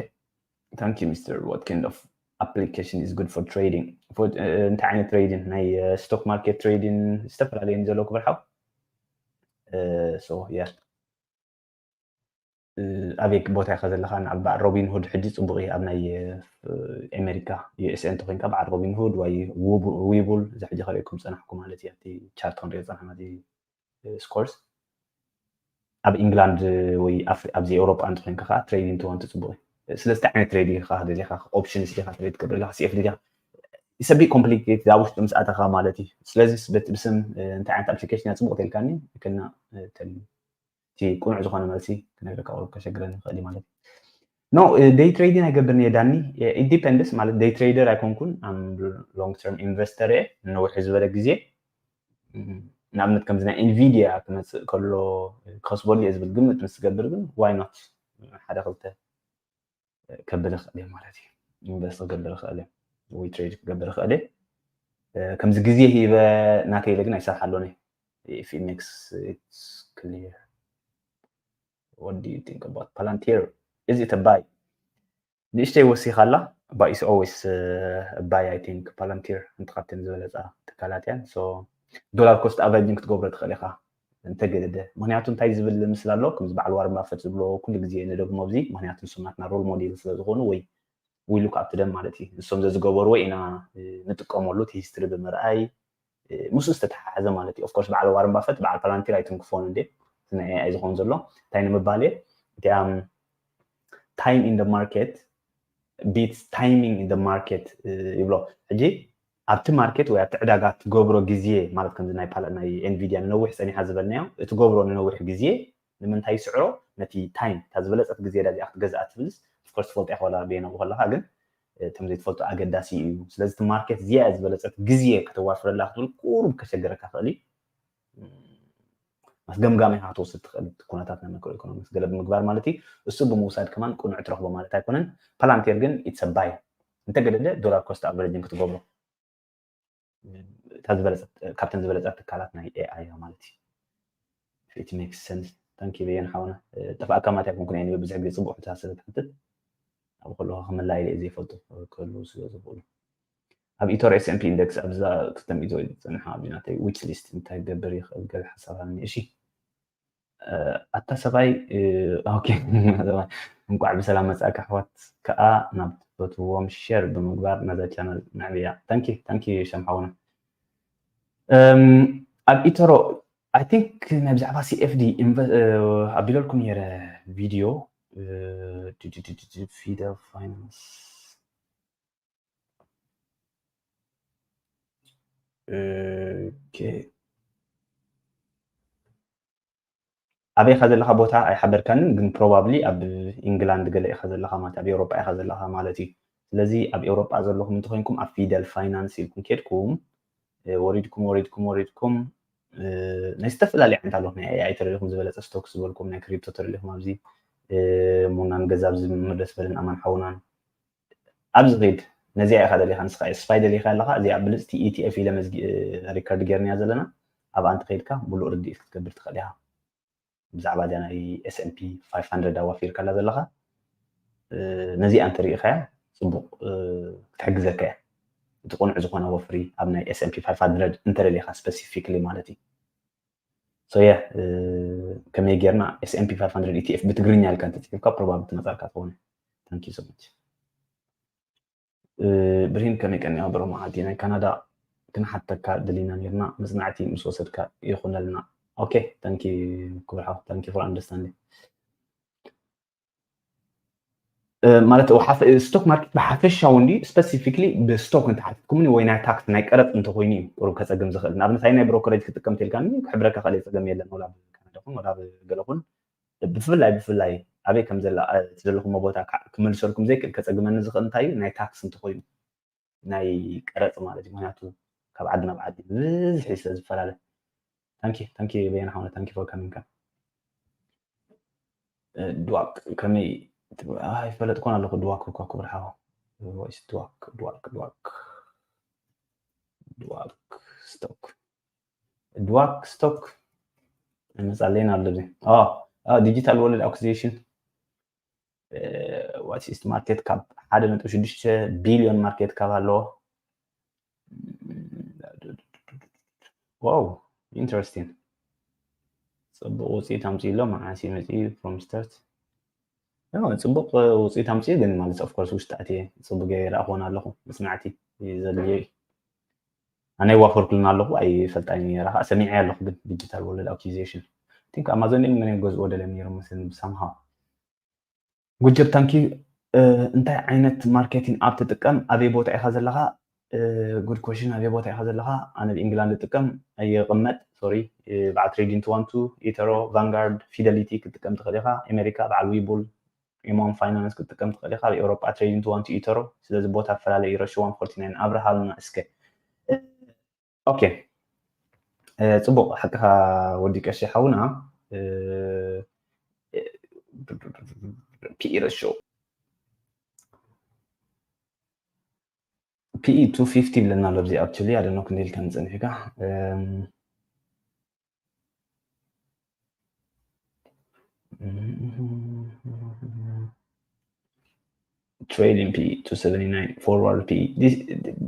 thank you Mister what kind of application is good for trading እንታይ ዓይነት trading ናይ stock market trading ዝተፈላለዩ ዘለዉ ክብል ሓው so yeah ኣበይ ቦታ ኢኻ ዘለካ ንዓብ በዓል Robinhood ሕጂ ፅቡቅ እዩ ኣብ ናይ ኣሜሪካ USA እንተኮይንካ በዓል Robinhood ወይ Webull እዚ ሕጂ ከርእየኩም ዝፀናሕኩ ማለት እዩ ኣብቲ chart ክንሪኦ ዝፀናሕና scores ኣብ ኢንግላንድ ወይ ኣብዚ ኤውሮጳ እንተኮይንካ ከዓ trading to one ፅቡቅ እዩ ስለዚ እንታይ ዓይነት trading ኢኻ ደሊካ options ዲካ trade ትገብር ኢኻ CFD ዲካ it's a bit complicated ኣብ ውሽጡ ምስ ኣተኻ ማለት እዩ ስለዚ በቲ ብስም እንታይ ዓይነት application እያ ፅቡቅ ተልካኒ ከና ተል እቲ ቁኑዕ ዝኾነ መልሲ ክነግረካ ቁሩብ ከሸግረኒ ይኽእል እዩ ማለት እዩ no day trading ኣይገብርን እየ ዳኒ it depends ማለት day trader ኣይኮንኩን long term investor እየ ንነውሒ ዝበለ ግዜ ንኣብነት ከምዚ ናይ Nvidia ክመፅእ ከሎ ክኸስበሉ እየ ዝብል ግምት ምስ ትገብር ግን why not ሓደ ክልተ ከብል ይኽእል እየ ማለት እዩ invest ክገብር ይኽእል እየ ወይ trade ክገብር ይኽእል እየ ከምዚ ግዜ ሂበ ናተይ ኢለ ግን ኣይሰርሓሎን እየ if it makes it clear what do you think about Palantir is it a buy ንእሽተይ ወሲኻላ Buy is always buy. I think Palantir ሓንቲ ካብተን ዝበለፃ ትካላት እያ። So dollar cost averaging ክትገብሮ ትኽእል ኢኻ እንተገደደ። ምክንያቱ እንታይ ዝብል ምስል ኣሎ፣ ከምዚ በዓል ዋረን ባፈት ዝብሎ ኩሉ ግዜ ንደግሞ ኣብዚ፣ ምክንያቱ ንሶም ናትና role model ስለ ዝኾኑ ወይ we look up to them ማለት እዩ። ንሶም ዘዝገበርዎ ኢና ንጥቀመሉ፣ እቲ history ብምርኣይ ምስኡ ዝተተሓሓዘ ማለት እዩ። Of course በዓል ዋረን ባፈት በዓል ፓላንቲር ኣይትንክፎን እንዴ፣ ናይ ኤኣይ ዝኾን ዘሎ እንታይ ንምባል እየ፣ እቲኣ time in the market beats timing in the market ይብሎ። ሕጂ ኣብቲ ማርኬት ወይ ኣብቲ ዕዳጋ ትገብሮ ግዜ ማለት ከምዚ ናይ ፓላ ናይ ኤንቪድያ ንነዊሕ ፀኒሓ ዝበልናዮ እትገብሮ ንነዊሕ ግዜ ንምንታይ ይስዕሮ? ነቲ ታይም እታ ዝበለፀት ግዜ ዳ እዚኣ ክትገዝኣ ትብልስ ኦፍኮርስ ትፈልጦ ኢኻ ዋላ በየናኡ ከለካ፣ ግን እቶም ዘይትፈልጦ ኣገዳሲ እዩ። ስለዚ እቲ ማርኬት እዚኣ ዝበለፀት ግዜ ከተዋፍረላ ክትብል ቁሩብ ከሸገረካ ክእል እዩ። ኣስገምጋሚ ኢኻ ክትወስድ ትኽእል፣ ኩነታት ናይ ማክሮ ኢኮኖሚክስ ገለ ብምግባር ማለት እዩ። እሱ ብምውሳድ ከማን ቅኑዕ ትረኽቦ ማለት ኣይኮነን። ፓላንቴር ግን ኢትስ ባይ፣ እንተገደደ ዶላር ኮስት ኣቨሬጅን ክትገብሮ እታ ዝበለፀት፣ ካብተን ዝበለፀት ትካላት ናይ ኤኣይ ማለት እዩ። It makes sense። Thank you በየን ሓውና። ጠፍኣካ ማለት ኣይኮንኩን እየ፣ ብዙሕ ግዜ ፅቡቅ ሕቶ ስለ ትሓትት ኣብ ከለኹ ክምላእ ኢለ እየ ዘይፈልጡ ክህልው ስለ ዝኽእሉ። ኣብ ኢቶር ኤስኤምፒ ኢንደክስ ኣብዛ ክልተ ሚእቲ ወይ ዝፀንሓ ኣብዚ ናተይ ዊች ሊስት እንታይ ክገብር ይኽእል ገለ ሓሳብ ሃብኒ። እሺ ኣታ ሰብኣይ ኦኬ፣ እንኳዕ ብሰላም መፃእካ ኣሕዋት። ከዓ ናብ ትፈትዎም ሼር ብምግባር ነዛ ቻነል ነዕብያ። ታንኪ ታንኪ ሸም ሓውና። ኣብ ኢተሮ I think ናይ ብዛዕባ ሲኤፍዲ ኣቢለልኩም ነይረ ቪድዮ። ፊደል ፋይናንስ ኣበይ ኢኻ ዘለኻ ቦታ ኣይሓበርካንን፣ ግን ፕሮባብሊ ኣብ ኢንግላንድ ገለ ኢኻ ዘለኻ ማለት ኣብ ኤውሮጳ ኢኻ ዘለኻ ማለት እዩ። ስለዚ ኣብ ኤውሮጳ ዘለኹም እንተኮይንኩም ኣብ ፊደል ፋይናንስ ኢልኩም ኬድኩም ወሪድኩም ወሪድኩም ወሪድኩም ናይ ዝተፈላለዩ ዓይነት ኣለኹም፣ ናይ ኤኣይ ተደሊኹም ዝበለፀ ስቶክ ዝበልኩም፣ ናይ ክሪፕቶ ተደሊኹም ኣብዚ ሙናን ገዛ ኣብዚ ምርደስ በልን ኣማን ሓውናን ኣብዚ ኸይድ። ነዚኣ ኢኻ ደሊኻ ንስኻ፣ ስፋይ ደሊኻ ኣለኻ። እዚኣ ብልፅቲ ኢቲኤፍ ኢለ መዝጊ ሪከርድ ጌርናያ ዘለና። ኣብኣ እንተኸይድካ ሙሉእ ርድኢት ክትገብር ትኽእል ኢኻ። ብዛዕባ እዚኣ ናይ ኤስኤምፒ ፋይቭ ሃንድረድ ኣዋፊርካላ ዘለኻ ነዚኣ እንተሪኢኻያ ፅቡቕ ክትሕግዘካ እያ። እቲ ቅኑዕ ዝኾነ ወፍሪ ኣብ ናይ ኤስኤምፒ ፋይቭ ሃንድረድ እንተደሊኻ ስፐሲፊክሊ ማለት እዩ። So yeah ከመይ ጌርና ኤስኤምፒ ፋይቭ ሃንድረድ ኢቲኤፍ ብትግርኛ ኢልካ እንተፅሒፍካ ፕሮባብሊ ትመፃልካ ትኸውን። Thank you so much። ብርሂን ከመይ ቀኒኻ ብሮ መዓልቲ ናይ ካናዳ ክንሓተካ ደሊና ኔርና፣ መጽናዕቲ ምስ ወሰድካ ይኹነልና። Okay thank you ክቡር ሓው፣ thank you for understanding። ማለት ስቶክ ማርኬት ብሓፈሻዊ እንዲ ስፐሲፊክሊ ብስቶክ እንተሓቲትኩምኒ ወይ ናይ ታክስ ናይ ቀረፅ እንተኮይኑ እዩ ቁሩብ ከፀግም ዝኽእል። ንኣብነት ኣይ ናይ ብሮከሬጅ ክጥቀም ተልካኒ ክሕብረካ ካልእ ፀገም የለን፣ ወላ ኣብ ካናዳ ኹን ወላ ኣብ ገለ ኹን ብፍላይ ብፍላይ ኣበይ ከም ዘላ እቲ ዘለኹሞ ቦታ ክመልሰልኩም ዘይክእል ከፀግመኒ ዝኽእል እንታይ እዩ ናይ ታክስ እንተኮይኑ ናይ ቀረፅ ማለት እዩ። ምክንያቱ ካብ ዓዲ ናብ ዓዲ ብዝሒ ስለ ዝፈላለ። Thank you thank you በየነ ሓውነ thank you for coming። ድዋክ ከመይ ኣይፈለጥኩን ኣለኹ። ድዋክ እኳ ክቡር ሓው ወይስ ድዋክ ድዋክ ድዋክ ድዋክ ስቶክ ድዋክ ስቶክ መጻለይን ኣሎ። ዲጂታል ወርልድ ኣኩዚሽን ዋት ኢስት ማርኬት ካብ ሓደ ነጥቢ ሽዱሽተ ቢልዮን ማርኬት ካብ ኣለዎ። ዋው ኢንተረስቲንግ። ጽቡቕ ውፅኢት ኣምፅኡ ኣሎ። መዓስ እዩ መፅኡ? From start ጽቡቕ ውፅኢት ኣምፅኡ ግን ማለት of course ውሽጢ ኣትየ ጽቡቕ ገይረ ኣይረኣኹዎን ኣለኹ። መፅናዕቲ እዩ ዘድልዮ እዩ። ኣነ ይዋፈርኩልና ኣለኹ ኣይፈልጣን እየ ነይረ ከዓ ሰሚዐ ኣለኹ። ግን ዲጂታል ወርልድ ኣኩዚሽን ቲንክ ኣማዞን እዮም መን ገዝኦ ደለ ነይሮም መስለኒ ብሳምሃው ጉጀብ ታንኪ። እንታይ ዓይነት ማርኬቲንግ ኣፕ ትጥቀም? ኣበይ ቦታ ኢኻ ዘለኻ? ጉድ ኮሽን። ኣበይ ቦታ ኢኻ ዘለኻ? ኣነ ኣብ ኢንግላንድ ዝጥቀም ኣይቕመጥ ሶሪ። በዓል ትሬዲንግ ትዋንቱ፣ ኢተሮ፣ ቫንጋርድ፣ ፊደሊቲ ክትጥቀም ትኽእል ኢኻ። ኣሜሪካ በዓል ዊቡል፣ ኢሞን ፋይናንስ ክትጥቀም ትኽእል ኢኻ። ኣብ ኤውሮጳ ትሬዲንግ ትዋንቱ፣ ኢተሮ። ስለዚ ቦታ ኣፈላለዩ ረሽዋን ፎርቲ ናይን ኣብርሃልና እስከ። ኦኬ ጽቡቕ ሓቅኻ ወዲ ቀሺ ሓውና። ፒኢ ረሾ ፒኢ ቱ ፊፍቲ ይብለና ኣሎ ኣብዚ ኣክቹሊ ኣደኖ ክንደይ ኢልካ ንፀኒሕካ። trailing P E two seventy-nine, forward P E. This,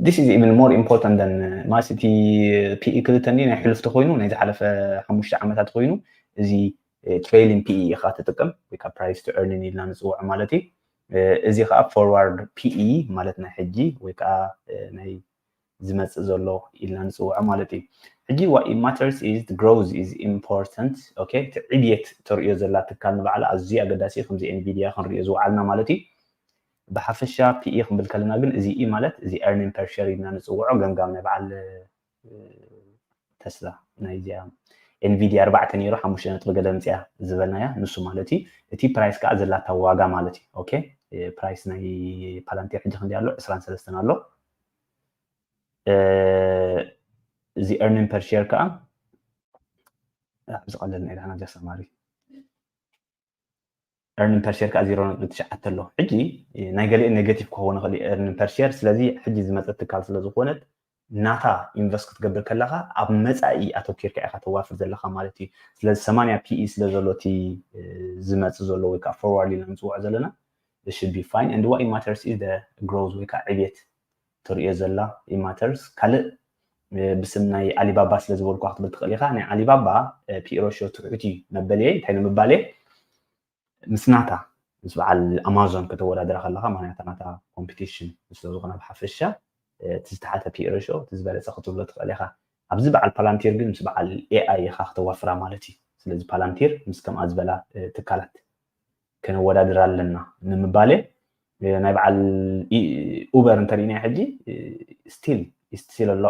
this is even more important than, uh, ማለት እቲ P E ክልተ እንዲ ናይ ሕሉፍቲ ኮይኑ ናይ ዝሓለፈ ሓሙሽተ ዓመታት ኮይኑ እዚ trailing P E ኢኻ ትጥቀም ወይ ከዓ price to earning ኢልና ንፅውዖ ማለት እዩ። እዚ ከዓ forward P E ማለት ናይ ሕጂ ወይ ከዓ ናይ ዝመፅእ ዘሎ ኢልና ንፅውዖ ማለት እዩ። ሕጂ what it matters is the growth is important። Okay፣ እቲ ዕብየት ተርእዮ ዘላ ትካል ንባዕላ ኣዝዩ ኣገዳሲ እዩ። ከምዚ ኤንቪድያ ክንሪኦ ዝወዓልና ማለት እዩ። ብሓፈሻ P E ክንብል ከለና ግን እዚ E ማለት እዚ earning per share ኢልና ንፅውዖ ገምጋም ናይ በዓል ተስላ ናይ እዚኣ ኤንቪድያ ኣርባዕተ ነይሩ ሓሙሽተ ነጥቢ ገለ ምፅያ ዝበልናያ ንሱ ማለት እዩ። እቲ ፕራይስ ከዓ ዘላታ ዋጋ ማለት እዩ። ኦኬ፣ ፕራይስ ናይ ፓላንቲር ሕጂ ክንዲ ኣሎ ዕስራን ሰለስተን ኣሎ። እዚ earning per share ከዓ ኣብዚ ቀለል ናይ ዳና ጃሳማሪ earning per share ከዓ ዜሮ ነጥቢ ትሽዓተ ኣሎ። ሕጂ ናይ ገሊኡ ኔጌቲቭ ክኸውን ይኽእል እዩ earning per share። ስለዚ ሕጂ ዝመፀት ትካል ስለ ዝኾነት ናታ ኢንቨስት ክትገብር ከለኻ ኣብ መፃኢ ኣተኪርካ ኢኻ ተዋፍር ዘለኻ ማለት እዩ። ስለዚ ሰማንያ ፒኢ ስለ ዘሎ እቲ ዝመፅእ ዘሎ ወይ ከዓ ፎርዋርድ ኢልና ንፅውዖ ዘለና should be fine and what matters is the growth ወይ ከዓ ዕብየት ትርእዮ ዘላ matters። ካልእ ብስም ናይ ኣሊባባ ስለ ዝበልኳ ክትብል ትኽእል ኢኻ። ናይ ኣሊባባ ፒኢ ሬሽዮ ትሑት እዩ መበልየ እንታይ ንምባል ምስ ናታ ምስ በዓል ኣማዞን ከተወዳድራ ከለኻ ምክንያቱ ናታ ኮምፒቲሽን ስለ ዝኾነ ብሓፈሻ እቲ ዝተሓተ ፒኢ ሬሽዮ እቲ ዝበለፀ ክትብሎ ትኽእል ኢኻ። ኣብዚ በዓል ፓላንቲር ግን ምስ በዓል ኤኣይ ኢኻ ክተዋፍራ ማለት እዩ። ስለዚ ፓላንቲር ምስ ከምኣ ዝበላ ትካላት ከነወዳድር ኣለና ንምባል ናይ በዓል ኡበር እንተሪእናዮ ሕጂ ስቲል ስቲል ኣሎ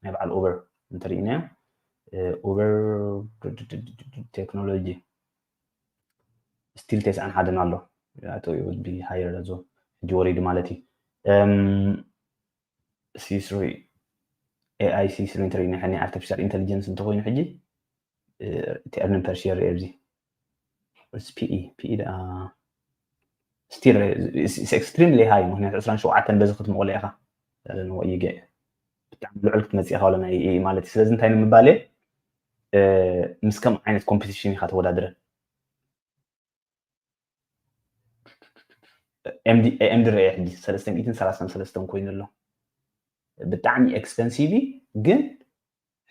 ናይ በዓል ኡበር እንተሪእናዮ ኡበር ቴክኖሎጂ ስቲል ተስዓን ሓደን ኣሎ ሃየር ዞ ሕጂ ወሪዱ ማለት እዩ። ሲ ስሪ ኤኣይ ሲ ስሪ እንተሪእናዮ ናይ ኣርቲፊሻል ኢንቴሊጀንስ እንተኮይኑ ሕጂ እቲ earning per share ኣብዚ ፒኢ ፒኢ ደኣ ስቲል ኤክስትሪምሊ ሃይ ምክንያቱ ዕስራን ሸውዓተን በዚ ክትምቕሎ ኢኻ ወይገ ብጣዕሚ ልዑል ክትመፅእ ኢኻ ወላ ናይ ማለት እዩ። ስለዚ እንታይ ንምባል ምስ ከም ዓይነት ኮምፒቲሽን ኢኻ ተወዳድረ ኤምዲ ርአ ሕጂ ሰለስተ ሚእትን ሰላሳን ሰለስተን ኮይኑ ኣሎ። ብጣዕሚ ኤክስፐንሲቭ ግን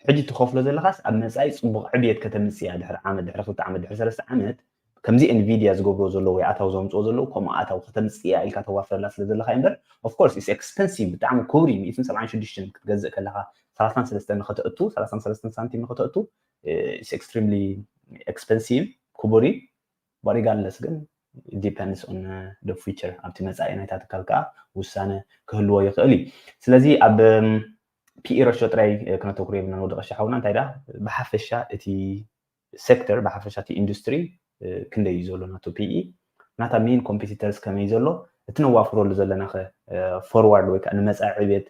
ሕጂ ትኸፍሎ ዘለኻስ ኣብ መፃኢ ፅቡቕ ዕብየት ከተምፅእ እያ። ድሕሪ ዓመት ድሕሪ ክልተ ዓመት ድሕሪ ሰለስተ ዓመት ከምዚ ኤንቪድያ ዝገብሮ ዘሎ ወይ ኣታው ዘምፅኦ ዘለዉ ከምኡ ኣታው ከተምፅእ እያ ኢልካ ተዋፍረላ ስለ ዘለኻ እምበር of course it's expensive ብጣዕሚ ክቡር እዩ። ሚእትን ሰብዓን ሽዱሽተን ክትገዝእ ከለኻ ሰላሳን ሰለስተን ንኸተእቱ ሰላሳን ሰለስተን ሳንቲም ንኸተእቱ it's extremely expensive ክቡር እዩ። But regardless ግን depends on the future ኣብቲ መፃኢ ናይታ ትካል ከዓ ውሳነ ክህልዎ ይኽእል እዩ። ስለዚ ኣብ ፒኢ ሬሽዮ ጥራይ ክነተኩር የብልና። ወዲ ቀሺ ሓውና እንታይ ደኣ ብሓፈሻ እቲ ሴክተር ብሓፈሻ እቲ ኢንዱስትሪ ክንደይ እዩ ዘሎ ናቱ ፒኢ ናታ ሜን ኮምፒቲተርስ ከመይ ዘሎ እቲ ነዋፍረሉ ዘለና ከ ፎርዋርድ ወይ ከዓ ንመፃኢ ዕብየት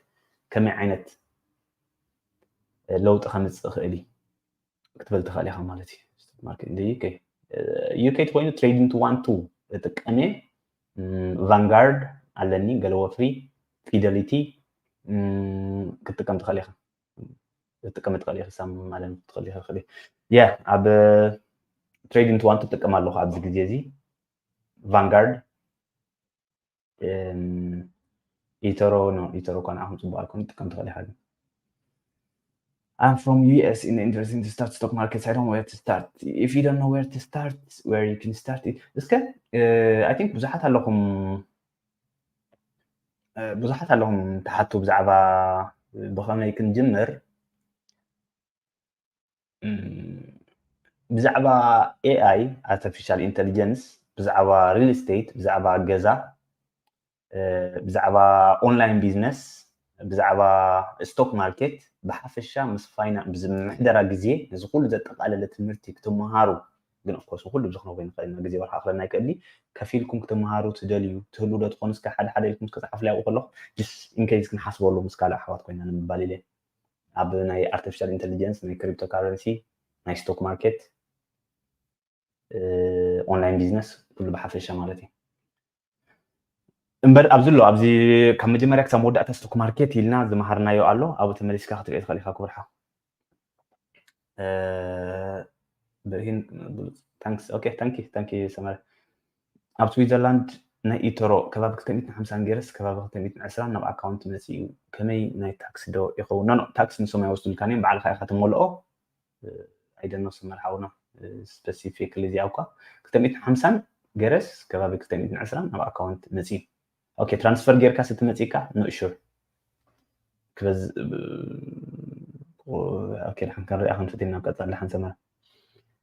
ከመይ ዓይነት ለውጢ ከምፅእ ይኽእል እዩ ክትብል ትኽእል ኢኻ ማለት እዩ። ዩኬ ዩኬ ተኮይኑ ትሬዲንግ ቱ ዋን ቱ እጥቀም እየ። ቫንጋርድ ኣለኒ ገለ ወፍሪ ፊደሊቲ ክትጥቀም ትኽእል ኢኻ ክትጥቀም ትኽእል ኢኻ ሳም ማለት ክትኽእል ኢኻ ትኽእል ያ ኣብ ትሬዲንግ ቱ ዋን ቱ ትጥቀም ኣለኹ ኣብዚ ግዜ እዚ ቫንጋርድ ኢተሮ ነው ኢተሮ እኳ ንዓኹም ፅቡቅ ኣይኮኑ ጥቀም ትኽእል ኢኻ ግን I'm from U S in the interesting to start stock markets. I don't know where to start. If you don't know where to start, where you can start it. እስከ I think ብዙሓት ኣለኹም ብዙሓት ኣለኹም ተሓቱ ብዛዕባ ብኸመይ ክንጅምር ብዛዕባ ኤኣይ ኣርቲፊሻል ኢንቴሊጀንስ ብዛዕባ ሪል ስቴት ብዛዕባ ገዛ ብዛዕባ ኦንላይን ቢዝነስ ብዛዕባ ስቶክ ማርኬት ብሓፈሻ ምስ ፋይናንስ ምሕደራ ግዜ ነዚ ኩሉ ዘጠቃለለ ትምህርቲ ክትመሃሩ ግን ኦፍኮርስ ንኩሉ ብዙሕ ክነግሮ ይንኽእል ኢና ግዜ ወርሓ ክለና ይክእል ከፊልኩም ክትመሃሩ ትደልዩ ትህሉ ዶ ትኾኑ እስከ ሓደ ሓደ ኢልኩም እስከ ፃሓፉ ላይብኡ ከለኹ ስ ኢንኬይስ ክንሓስበሉ ምስ ካልእ ኣሕዋት ኮይና ንምባል ኢለ ኣብ ናይ ኣርቲፊሻል ኢንቴሊጀንስ ናይ ክሪፕቶ ካረንሲ ናይ ስቶክ ማርኬት ኦንላይን ቢዝነስ ኩሉ ብሓፈሻ ማለት እዩ እምበር ኣብዚ ኣሎ ኣብዚ ካብ መጀመርያ ክሳብ መወዳእታ ስቶክ ማርኬት ኢልና ዝመሃርናዮ ኣሎ ኣብኡ ተመሊስካ ክትሪኦ ትኽእል ኢኻ ክብርሓ ብርሂን ታንክስ ኦኬ ታንኪ ታንኪ ሰመረ ኣብ ስዊዘርላንድ ናይ ኢቶሮ ከባቢ ክልተ ሚእትን ሓምሳን ገይረስ ከባቢ ክልተ ሚእትን ዕስራን ናብ ኣካውንት መፂኡ ከመይ ናይ ታክስ ዶ ይኸውን? ኖ ኖ፣ ታክስ ንሶም ኣይወስዱልካን እዮም፣ ባዕልኻ ኢኻ ትመልኦ። ኣይደኖ ሰመር ሓውና፣ ስፐሲፊክሊ እዚኣ እኳ ክልተ ሚእትን ሓምሳን ገይረስ ከባቢ ክልተ ሚእትን ዕስራን ናብ ኣካውንት መፂኡ። ኦኬ፣ ትራንስፈር ጌርካ ስትመፂካ ኖ ሹር ክበዝ ኦኬ፣ ድሓን ክንሪኣ ክንፍትን ናብ ቀፃሊ ሓንሰማ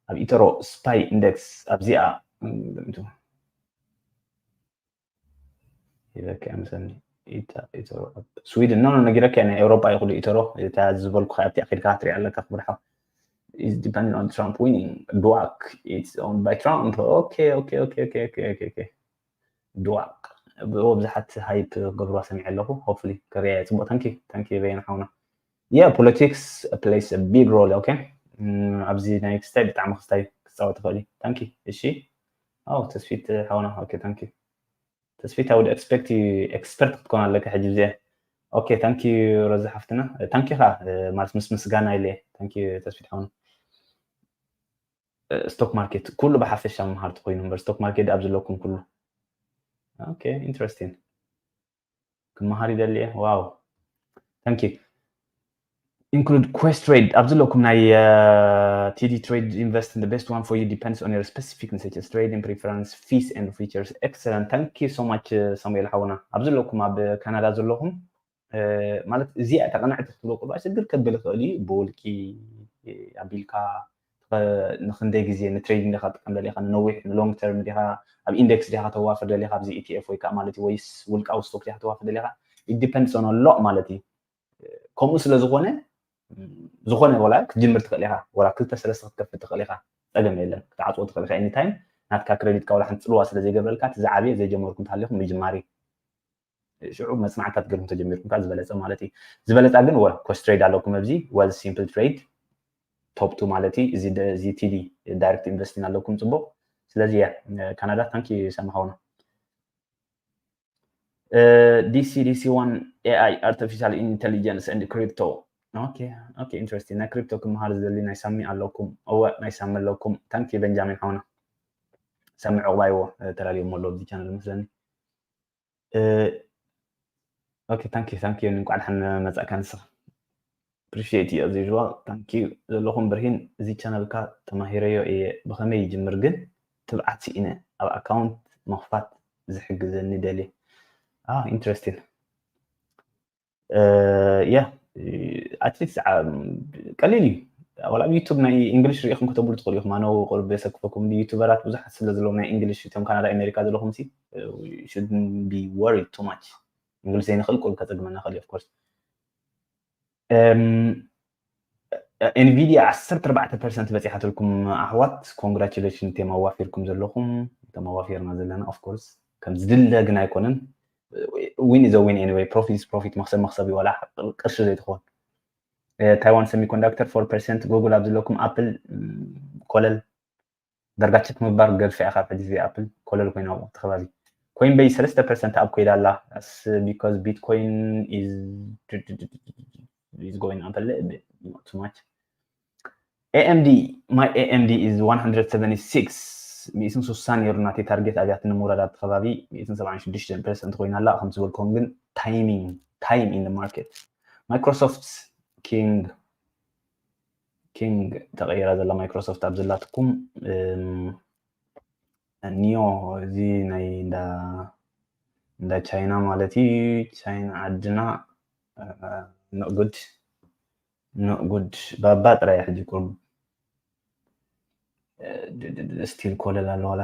ኣብ ኢተሮ ስፓይ ኢንደክስ ኣብዚኣ ይበካ ምሰኒ ኢተሮ ስዊድን ኖ ነጊረካ ናይ ኤውሮጳ ይኹሉ ኢተሮ እታ ዝበልኩ ኣብቲ ኣኺድካ ትሪኣ ኣለካ ክብርሓ is depending on Trump winning. Duak, it's owned by Trump. Okay, okay, okay, okay, okay, okay, okay. Duak. ብብዙሓት ሃይፕ ገብርዋ ሰሚዐ ኣለኹ። Hopefully ክሪያ እየ። ፅቡቅ። Thank you, thank you በየን ሓውና። Yeah, politics plays a big role. Okay, ኣብዚ ናይ ክስታይ ብጣዕሚ ክስታይ ክፃወት ይኽእል እዩ። Thank you። እሺ፣ ኣው ተስፊት ሓውና። Okay, thank you። ተስፊት፣ I would expect you expert ክትኮን ኣለካ ሕጂ እዚኣ። Okay, thank you ሮዛ ሓፍትና። Thank you ኻ ማለት ምስ ምስጋና ኢለ። Thank you ተስፊት ሓውና። ስቶክ ማርኬት ኩሉ ብሓፈሻ መምሃርቲ ኮይኑ እምበር ስቶክ ማርኬት ኣብ ዘለኩም ኩሉ። Okay, interesting። ክመሃር ይደሊ እየ። Wow, thank you። Include Quest Trade ኣብ ዘለኩም ናይ T D Trade invest in the best one for you depends on your specific such as trading preference, fees and features. Excellent, thank you so much ሳሙኤል ሓውና። ኣብ ዘለኩም ኣብ ካናዳ ዘለኹም ማለት እዚኣ ተቐናዕቲ ክትብሎ ቁልባ ሽግር ከብል ይኽእል እዩ። ብውልቂ ኣቢልካ ንክንደይ ግዜ ንትሬዲንግ ዲኻ ትጥቀም ደሊኻ፣ ንነዊሕ ንሎንግ ተርም ዲኻ፣ ኣብ ኢንደክስ ዲኻ ተዋፍር ደሊኻ ኣብዚ ኢቲኤፍ ወይ ከዓ ማለት እዩ፣ ወይስ ውልቃዊ ስቶክ ዲኻ ተዋፍር ደሊኻ? It depends on a lot ማለት እዩ። ከምኡ ስለ ዝኾነ ዝኾነ ወላ ክትጅምር ትኽእል ኢኻ፣ ወላ ክልተ ሰለስተ ክትከፍት ትኽእል ኢኻ፣ ፀገም የለን። ክትዓፅዎ ትኽእል ኢኻ ኤኒታይም። ናትካ ክሬዲትካ ወላ ሓንቲ ፅልዋ ስለ ዘይገብረልካ እቲ ዝዓበየ ዘይጀመርኩም እንተሃሊኹም ምጅማር እዩ። ሽዑ መፅናዕታት ገርኩም ተጀሚርኩም ከዓ ዝበለፀ ማለት እዩ። ዝበለፃ ግን ወ ኮስት ትሬድ ኣለኩም ኣብዚ ወል ሲምፕል ትሬድ ቶፕ ቱ ማለት እዩ። እዚ ደ- እዚ ቲዲ ዳይሬክት ኢንቨስቲንግ ኣለኩም ፅቡቅ። ስለዚ ያ ካናዳ ታንኪ ሰማሃውና ዲሲ ዲሲ ዋን ኤኣይ ኣርቲፊሻል ኢንቴሊጀንስ ኤንድ ክሪፕቶ። ኦኬ ኦኬ ኢንትረስቲንግ። ናይ ክሪፕቶ ክመሃር ዝደሊ ናይ ሳሚ ኣለኩም? እወ ናይ ሳሚ ኣለኩም። ታንኪ ቤንጃሚን ሓውና። ሳሚ ዕቑባይዎ ተላልዮም ኣሎ ኣብዚ ቻነል መስለኒ። ኦኬ ታንኪ ታንኪ እንኳዕ ደሓን መጻእካ ንስኻ። Appreciate you as usual. Thank you ዘለኹም ብርሂን። እዚ ቻነልካ ተማሂረዮ እየ ብኸመይ ይጅምር ግን ትብዓት ስኢነ ኣብ ኣካውንት ምኽፋት ዝሕግዘኒ ደልየ። Ah, interesting. Yeah, at least ቀሊል እዩ። ዋላ ኣብ ዩቱብ ናይ እንግሊሽ ሪኢኹም ከተብሉ ትኽእሉ ኢኹም። ኣነ ቁርብ የሰክፈኩም እንዲ ዩቱበራት ብዙሓት ስለ ዘለዎም ናይ እንግሊሽ እቶም ካናዳ ኣሜሪካ ዘለኹም ሲ shouldn't be worried too much. እንግሊሽ ዘይንኽእል ቁርብ ከፀግመና ይኽእል እዩ of course. ኤንቪዲያ ዓሰርተ ኣርባዕተ ፐርሰንት በፂሓትልኩም ኣሕዋት፣ ኮንግራቹሌሽን። እቶም ኣዋፊርኩም ዘለኹም እቶም ኣዋፊርና ዘለና of course ከም ዝድለ ግን ኣይኮነን። Win is a win anyway. Profit is profit. መክሰብ መክሰብ ይዋላ ቅርሺ ዘይትኾን። ታይዋን ሰሚኮንዳክተር ፎር ፐርሰንት፣ ጉግል ኣብ ዘለኩም ኣፕል ኮለል ዳርጋ ቸክ ምባር ገድፈ ኢኻ። ሕጂ እዚ ኣፕል ኮለል ኮይና ኣብኡ ተኸባቢ ኮይንቤይ ሰለስተ ፐርሰንት ኣብ ኮይዳ ኣላ። Because Bitcoin is going up a little bit, not too much. AMD, my AMD is one hundred seventy six. ሚእትን ስሳን ነይሩ ናተይ ታርጌት ኣብያት ንምውራድ ኣብቲ ከባቢ ሚእትን ሰብዓን ሽዱሽተ ፐርሰንት ኮይና ኣላ። ከም ዝበልኩም ግን ታይሚንግ ታይም ኢን ማርኬት። ማይክሮሶፍት ኪንግ ኪንግ ተቐይራ ዘላ ማይክሮሶፍት ኣብ ዘላትኩም ኒዮ እዚ ናይ እንዳ ቻይና ማለት እዩ። ቻይና ዓድና ንእጉድ ንእጉድ ባባ ጥራይ ሕጂ ቁርብ ስቲል ኮለል ኣለዋላ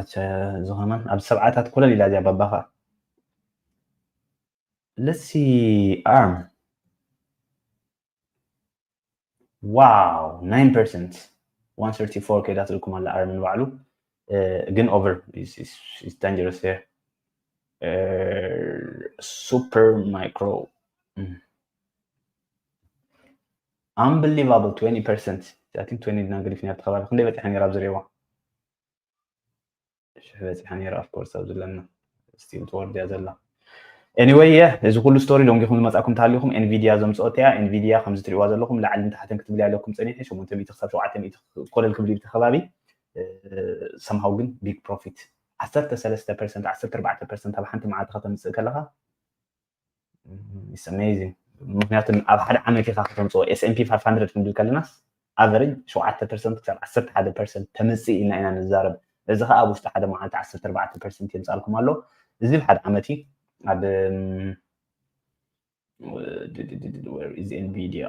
ዝኾናን ኣብ ሰብዓታት ኮለል ኢላ እዚኣ ባባ ከዓ let's see. ARM. Wow, nine percent. One thirty four ከይዳትልኩም ኣላ ኣርም ንባዕሉ ግን over is dangerous here. Super micro. Unbelievable. Twenty percent. I think twenty ድና ገዲፍና ኣብቲ ከባቢ ክንደይ በፂሐ ነይራ ኣብ ዝሪእዋ ሽሕ በፂሓ ነይራ። Of course ኣብ ዘለና ስቲል ትወርድ እያ ዘላ። Anyway, yeah, እዚ ኩሉ ስቶሪ ደንጊኹም ዝመፃኩም እንተሃሊኹም ኤንቪዲያ ዘምፅኦት እያ። ኤንቪዲያ ከምዚ ትሪእዋ ዘለኹም ላዕልን ታሕትን ክትብል ኣለኩም ፀኒሐ ሸሞንተ ሚእቲ ክሳብ ሸውዓተ ሚእቲ ኮለል ክብል እዩ እቲ ከባቢ። Somehow ግን ቢግ ፕሮፊት ዓሰርተ ሰለስተ ፐርሰንት ዓሰርተ ኣርባዕተ ፐርሰንት ኣብ ሓንቲ መዓልቲ ከተምፅእ ከለካ it's amazing። ምክንያቱ ኣብ ሓደ ዓመት ኢካ ከተምፅኦ S&P five hundred ክንብል ከለናስ average ሸውዓተ ፐርሰንት ክሳብ ዓሰርተ ሓደ ፐርሰንት ተምፅእ ኢልና ኢና ንዛረብ። እዚ ከዓ ኣብ ውሽጢ ሓደ መዓልቲ ዓሰርተ ኣርባዕተ ፐርሰንት የምፃልኩም ኣሎ። እዚ ብሓደ ዓመት እዩ። ኣብ Nvidia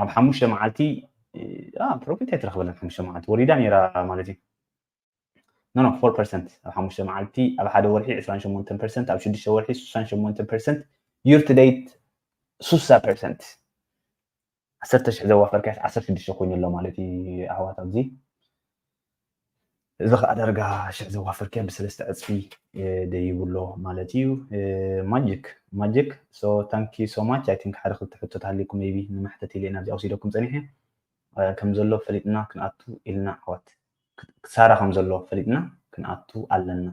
ኣብ ሓሙሽተ መዓልቲ ፕሮፊት ኣይትረክበለን። ሓሙሽተ መዓልቲ ወሪዳ ነይራ ማለት እዩ። ኖ ኖ ፎር ፐርሰንት ኣብ ሓሙሽተ መዓልቲ፣ ኣብ ሓደ ወርሒ ዕስራን ሸሞንተን ፐርሰንት፣ ኣብ ሽዱሽተ ወርሒ ስሳን ሸሞንተን ፐርሰንት፣ year to date ስሳ ፐርሰንት። ዓሰርተ ሽሕ ዘዋፈርካስ ዓሰርተ ሽዱሽተ ኮይኑ ኣሎ ማለት እዩ ኣሕዋት። ኣብዚ እዚ ከዓ ዳርጋ ሽሕ ዘዋፈርካያ ብሰለስተ ዕፅፊ ደይብሎ ማለት እዩ። ማጂክ ማጂክ so thank you so much። I think ሓደ ክልተ ሕቶታት ሃልይኩም maybe ንመሕተት ኢለ ናብዚ ኣውሲደኩም ፀኒሐ። ከም ዘሎ ፈሊጥና ክንኣቱ ኢልና ኣሕዋት፣ ክሳራ ከም ዘሎ ፈሊጥና ክንኣቱ ኣለና።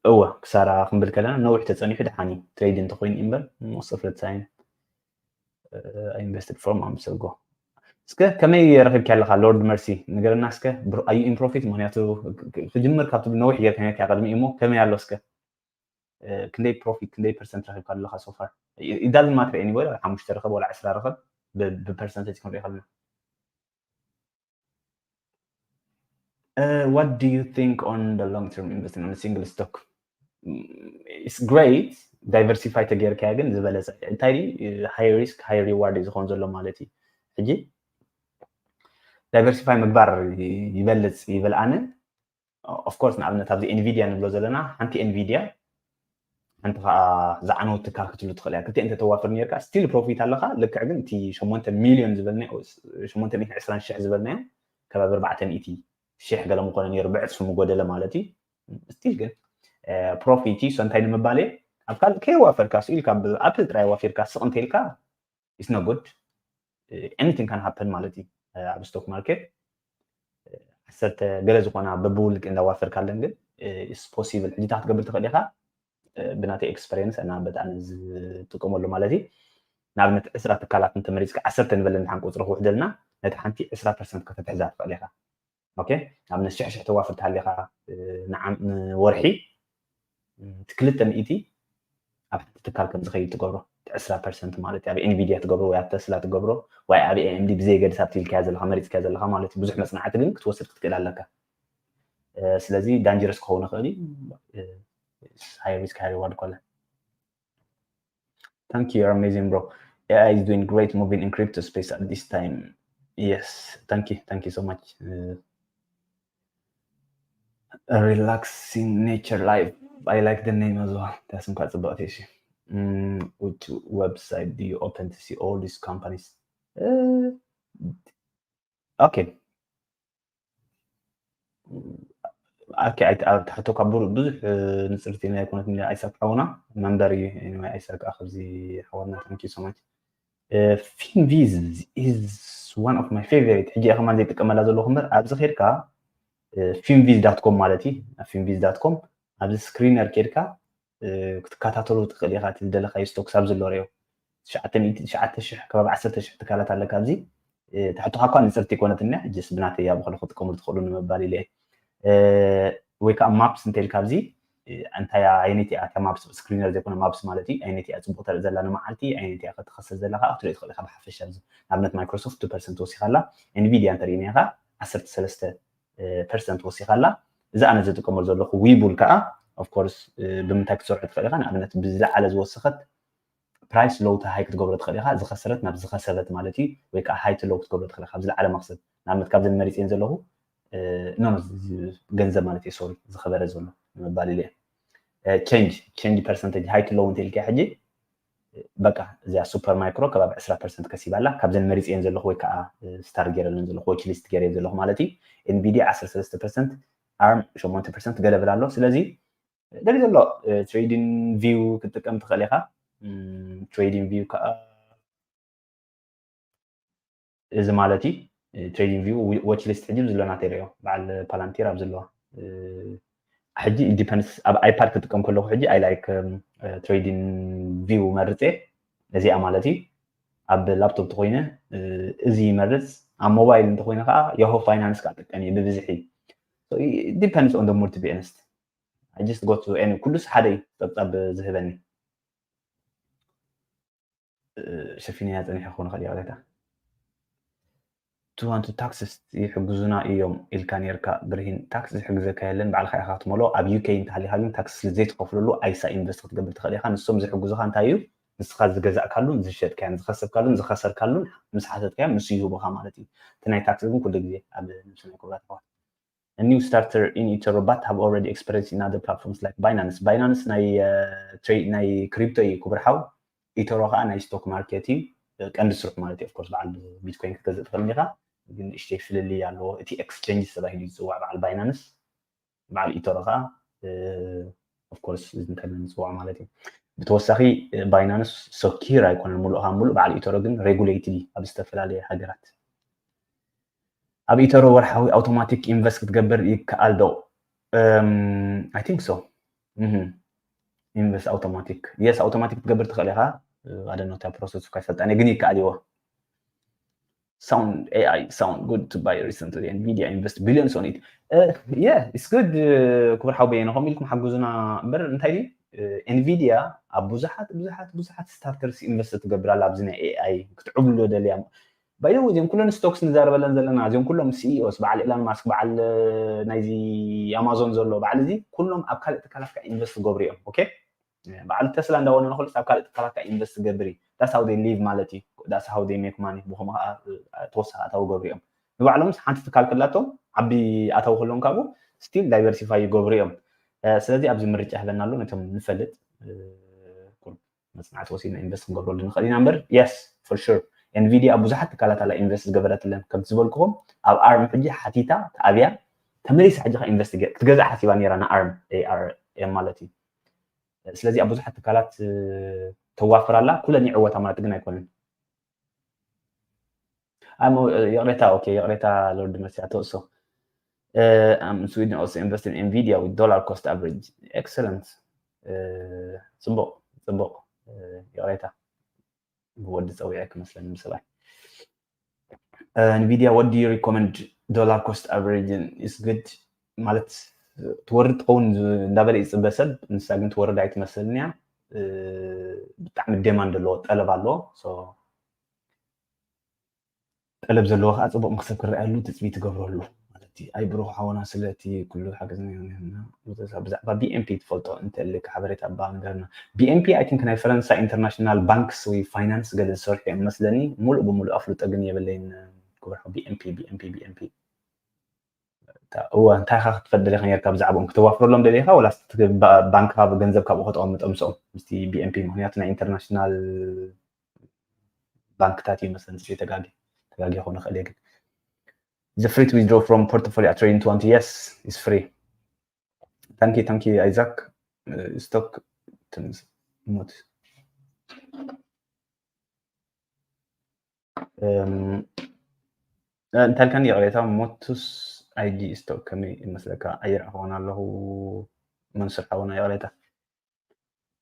እወ ክሳራ ክንብል ከለና ነዊሕ ተፀኒሑ ደሓን እዩ ትሬድ እንተኮይኑ እምበር most of the time I invested from ኣምሰጎ። እስከ ከመይ ረኺብኪ ኣለካ ሎርድ መርሲ ንገረና እስከ። Are you in profit? ምክንያቱ ክጅምር ካብቲ ነዊሕ ጌርካ ነርካ ቅድሚ እሞ ከመይ ኣሎ እስከ? ክንደይ ፕሮፊት ክንደይ ፐርሰንት ረኺብካ ኣለካ so far? It doesn't matter anyway ሓሙሽተ ረኸብ ወላ ዕስራ ረኸብ ብፐርሰንቴጅ ክንሪኦ ከለና። What do you think on the long term investing on a single stock? It's great. Diversify ተገይርካያ ግን ዝበለፀ። እንታይ high risk high reward እዩ ዝኸውን ዘሎ ማለት እዩ። ሕጂ diversify ምግባር ይበልፅ ይብል ኣነ። Of course ንኣብነት ኣብዚ Nvidia ንብሎ ዘለና ሓንቲ Nvidia ሓንቲ ከዓ ዝዓነወት ትካል ክትሉ ትኽእል እያ። ክልቲኤን እንተተዋፍር ነርካ still ፕሮፊት ኣለካ። ልክዕ ግን እቲ ሸሞንተ ሚልዮን ዝበልናዮ ሸሞንተ ሚእትን ዕስራን ሽሕ ዝበልናዮ ከባቢ ኣርባዕተ ሚእቲ ሽሕ ገለ ምኾነ ነይሩ ብዕፅፊ ምጎደለ ማለት እዩ። Still ግን ፕሮፊት እዩ። So እንታይ ንምባል እየ ኣብ ካልእ ከየዋፈርካ ስኢልካ ብኣፕል ጥራይ ዋፊርካ ስቕ እንተኢልካ it's not good. Anything can happen ማለት እዩ ኣብ ስቶክ ማርኬት። ዓሰርተ ገለ ዝኾና በብውልቂ እንዳዋፈርካለን ግን it's possible ሕጂ እንታይ ክትገብር ትኽእል ኢኻ? ብናተይ ኤክስፐሪንስ እና በጣም ዝጥቀመሉ ማለት እዩ። ንኣብነት ዕስራ ትካላት እንተመሪፅካ ዓሰርተ ንበለን ሓን ቁፅሪ ክውሕደልና ነቲ ሓንቲ ዕስራ ፐርሰንት ከተትሕዛ ትኽእል ኢኻ። ኦኬ ንኣብነት ሽሕ ሽሕ ተዋፍር ተሃሊኻ ንወርሒ እቲ ክልተ ሚእቲ ኣብ ሓንቲ ትካል ከም ዝኸይድ ትገብሮ። ዕስራ ፐርሰንት ማለት ኣብ ኤንቪድያ ትገብሮ ወይ ኣብ ተስላ ትገብሮ ወይ ኣብ ኤኤምዲ ብዘየገድስ ኣብቲ ኢልካያ ዘለካ መሪፅካያ ዘለካ ማለት እዩ። ብዙሕ መፅናዕቲ ግን ክትወስድ ክትክእል ኣለካ። ስለዚ ዳንጀረስ ክኸውን ይኽእል እዩ። ሃይ ሪስክ ሃይ ሪዋርድ ኮለ። Thank you, you're amazing, bro. A I is doing great moving in crypto space at this time. Yes, thank you, thank you so much. Uh, a relaxing nature life. I like the name as well. That's some quite about issue. Mm, which website do you open to see all these companies? Uh, okay. ኣብ ትሕቶ ካብ ብዙሕ ንፅርቲ ናይ ኮነት ኣይሳክ ሓውና መንበሪ ኣይሳክ ኣብዚ ሓወና thank you so much። Finviz is one of my favorite። ሕጂ ከማን ዘይጥቀመላ ዘለኹ እምበር ኣብዚ ከድካ finviz dot com ማለት እዩ። Finviz dot com ኣብዚ ስክሪነር ከድካ ክትከታተሎ ትኽእል ኢኻ። እቲ ዝደለካዮ ስቶክስ ኣብ ዘሎ ርዮ ትሽዓተ ሚእቲ ትሽዓተ ሽሕ ከባቢ ዓሰርተ ሽሕ ትካላት ኣለካ ኣብዚ ትሕትኻ እኳ ንፅርቲ ይኮነት እኒያ ጀስ ብናተይ ኣብ ከለ ክጥቀሙ ትኽእሉ ንምባል ኢለ ወይ ከዓ ማፕስ እንተልካ ኣብዚ እንታይ ኣየነይቲ እያ ማፕስ ስክሪነር ዘይኮነ ማፕስ ማለት እዩ። ኣየነይቲ እያ ፅቡቅ ተርኢ ዘላ ንመዓልቲ ኣየነይቲ እያ ክትኸሰት ዘላ ከዓ ክትርኢ ትኽእል ኢካ ብሓፈሻ ኣብዚ ንኣብነት ማይክሮሶፍት ቱ ፐርሰንት ወሲካ ኣላ ኤንቪድያ እንተሪእና ኢካ ዓሰርተ ሰለስተ ፐርሰንት ወሲካ ኣላ። እዚ ኣነ ዝጥቀመሉ ዘለኹ ዊቡል ከዓ ኦፍኮርስ ብምንታይ ክትሰርሑ ትኽእል ኢካ ንኣብነት ብዝለዓለ ዝወሰኸት ፕራይስ ሎው ቱ ሃይ ክትገብሮ ትኽእል ኢኻ። ዝኸሰረት ናብ ዝኸሰበት ማለት እዩ ወይ ከዓ ሃይ ቱ ሎው ክትገብሮ ትኽእል ኢኻ። ዝለዓለ መኽሰብ ንኣብነት ካብዘን መሪፅየን ዘለኹ ኖ ገንዘብ ማለት እዩ ሶሪ ዝኸበረ ዘሎ ንምባል ኢለ ቸንጅ ቸንጅ ፐርሰንቴጅ ሃይ ቱ ሎው እንተልካ ሕጂ በቃ እዚኣ ሱፐር ማይክሮ ከባቢ ዕስራ ፐርሰንት ከሲባላ ካብዘን መሪፅየን ዘለኹ ወይ ከዓ ስታር ገይረለን ዘለኹ ዎች ሊስት ገይረየን ዘለኹ ማለት እዩ። ኤንቪዲያ ዓሰርተ ሰለስተ ፐርሰንት ኣርም ሸሞንተ ፐርሰንት ገለ ብል ኣሎ። ስለዚ ደሊ ዘሎ ትሬዲንግ ቪው ክትጥቀም ትኽእል ኢኻ። ትሬዲንግ ቪው ከዓ እዚ ማለት እዩ ትሬዲንግ ቪው ዎች ሊስት ሕጂ ብዝሎ ናተይ ሪኦ በዓል ፓላንቲር ኣብ ዘለዋ ሕጂ ዲፐንስ ኣብ ኣይፓድ ክጥቀም ከለኩ ሕጂ ኣይ ላይክ ትሬዲንግ ቪው መርፀ እዚኣ ማለት እዩ። ኣብ ላፕቶፕ ተኮይነ እዚ ይመርፅ ኣብ ሞባይል እንተኮይነ ከዓ ያሆ ፋይናንስ ከዓ ጥቀም እዩ ብብዝሒ So it depends on the mood, to be honest. I just go to any, ኩሉስ ሓደ እዩ ጸብጻብ ዝህበኒ። ሸፊንያ ጸኒሐ ክኾን ይኽእል ይቕሬታ። ትዋንቱ ታክስስ ይሕግዙና እዮም ኢልካ ነርካ ብርሂን። ታክስ ዝሕግዘካ የለን፣ ባዕልኻ ኢኻ ክትመልኦ። ኣብ ዩኬ እንተሃሊኻ ግን ታክስ ስለ ዘይትኸፍለሉ ኣይሳ ኢንቨስት ክትገብር ትኽእል ኢኻ። ንሶም ዝሕግዙኻ እንታይ እዩ? ንስኻ ዝገዛእካሉን ዝሸጥካዮን ዝኸሰብካሉን ዝኸሰርካሉን ምስ ሓተትካዮም ንሱ ይህቡኻ ማለት እዩ። እቲ ናይ ታክስ ግን ኩሉ ግዜ ኣብ ነብሲ ናይ ክቡራት ኣሕዋት A new starter in eToro but have already experienced in other platforms like Binance. Binance ናይ ትሬድ ናይ ክሪፕቶ እዩ ክቡር ሓው። ኢቶሮ ከዓ ናይ ስቶክ ማርኬት እዩ ቀንዲ ስርሑ ማለት እዩ። Of course በዓል ቢትኮይን ክትገዝእ ትኽእል ኢኻ፣ ግን ንእሽተይ ፍልልይ ኣለዎ። እቲ ኤክስቼንጅ ተባሂሉ ዝፅዋዕ በዓል ባይናንስ፣ በዓል ኢቶሮ ከዓ of course እዚ እንታይ ንፅዋዕ ማለት እዩ። ብተወሳኺ ባይናንስ ሰኪር ኣይኮነን ሙሉእ ካብ ሙሉእ፣ በዓል ኢቶሮ ግን ሬጉሌትድ እዩ ኣብ ዝተፈላለየ ሃገራት። ኣብ ኢተሮ ወርሓዊ ኣውቶማቲክ ኢንቨስት ክትገብር ይከኣል ዶ? I think so. ኢንቨስት ኣውቶማቲክ፣ የስ፣ ኣውቶማቲክ ክትገብር ትኽእል ኢኻ። ኣደኖታ ፕሮሰስ እኳ ይፈልጣ ግን ይከኣል ይዎ። Sound AI sound good to buy recently. Nvidia invest billions on it. Yeah, it's good. ክቡር ሓው በየነ ከምኡ ኢልኩም ሓግዙና እምበር እንታይ ድዩ? ኤንቪዲያ ኣብ ብዙሓት ብዙሓት ብዙሓት ስታርተርስ ኢንቨስት ትገብር ኣላ ኣብዚ ናይ ኤኣይ ክትዕብሎ ደልያ። ባይዘው እዚኦም ኩለን ስቶክስ ንዛረበለን ዘለና እዚኦም ኩሎም ሲኢኦስ በዓል ኤላን ማስክ በዓል ናይዚ ኣማዞን ዘሎ በዓል እዚ ኩሎም ኣብ ካልእ ትካላት ኢንቨስት ዝገብሩ እዮም። ኦኬ በዓል ተስላ እንዳወነ ንክልስ ኣብ ካልእ ትካላት ኢንቨስት ዝገብር እዩ። That's how they live ማለት እዩ። That's how they make money። ብኸምኡ ከዓ ተወሳኺ ኣታዊ ገብሩ እዮም። ንባዕሎም ሓንቲ ትካል ክላቶም ዓቢ ኣታዊ ከለዎም ካብኡ ስቲል ዳይቨርሲፋይ ይገብሩ እዮም። ስለዚ ኣብዚ ምርጫ ይህበና ኣሎ ነቶም ንፈልጥ መፅናዕቲ ወሲድና ኢንቨስት ክንገብረሉ ንኽእል ኢና እምበር yes for sure ኤንቪዲያ ኣብ ብዙሓት ትካላት ኣላ ኢንቨስት ዝገበረትለን ከምቲ ዝበልክኹም ኣብ ኣርም ሕጂ ሓቲታ ተኣብያ ተመሊሳ ሕጂ ኢንቨስት ክትገዝእ ሓሲባ ነይራ ንኣርም ኤኣርኤም ማለት እዩ። ስለዚ ኣብ ብዙሓት ትካላት ተዋፍር ኣላ ኩለን ይዕወታ ማለት ግን ኣይኮነን። ይቕሬታ ኦኬ ይቕሬታ ሎርድ መሲ ኣተወሶ I'm Sweden also invested in Nvidia with dollar cost average. Excellent. ጽቡቕ ጽቡቕ። ይቕሬታ ብወዲ ጸዊዐ ክመስለኒ ምስባይ። Nvidia what do you recommend? Dollar cost average is good ማለት ትወርድ ትኸውን እንዳበለ ይጽበ ሰብ፣ ንሳ ግን ትወርድ ኣይትመስልን እያ። ብጣዕሚ ዴማንድ ኣለዎ፣ ጠለብ ኣለዎ። ጠለብ ዘለዎ ከዓ ፅቡቅ መክሰብ ክረኣየሉ ትፅቢት ትገብረሉ ማለት እዩ። ኣይ ብሩክ ሓወና ስለቲ ኩሉ ሓገዝና ይሁንና። ብዛዕባ ቢኤምፒ ትፈልጦ እንተልክ ሓበሬታ እባ ንገርና። ቢኤምፒ ኣይ ቲንክ ናይ ፈረንሳ ኢንተርናሽናል ባንክስ ወይ ፋይናንስ ገለ ዝሰርሑ እዮም መስለኒ። ሙሉእ ብሙሉእ ኣፍልጦ ግን የብለይን። ክቡር ሓው ቢኤምፒ ቢኤምፒ ቢኤምፒ እዋ እንታይ ኢኻ ክትፈልጥ ደሊኻ ነርካ ብዛዕባኦም? ክተዋፍረሎም ደሊኻ ወላስ ባንክኻ ገንዘብ ካብኡ ከተቐምጦም ምስኦም ምስቲ ቢኤምፒ? ምክንያቱ ናይ ኢንተርናሽናል ባንክታት እዩ መስለኒ ስለ ተጋጊ ተጋጊ ክኾን ይኽእል እየ ግን the free to withdraw from portfolio at trading twenty yes is free. Thank you thank you Isaac. Stock ሞት እንታይ ኢልካኒ ይቕሬታ። ሞቱስ ኣይጂ ስቶክ ከመይ ይመስለካ? ኣይረኣኽዎን ኣለኹ መንሱር ሓውና ይቕሬታ።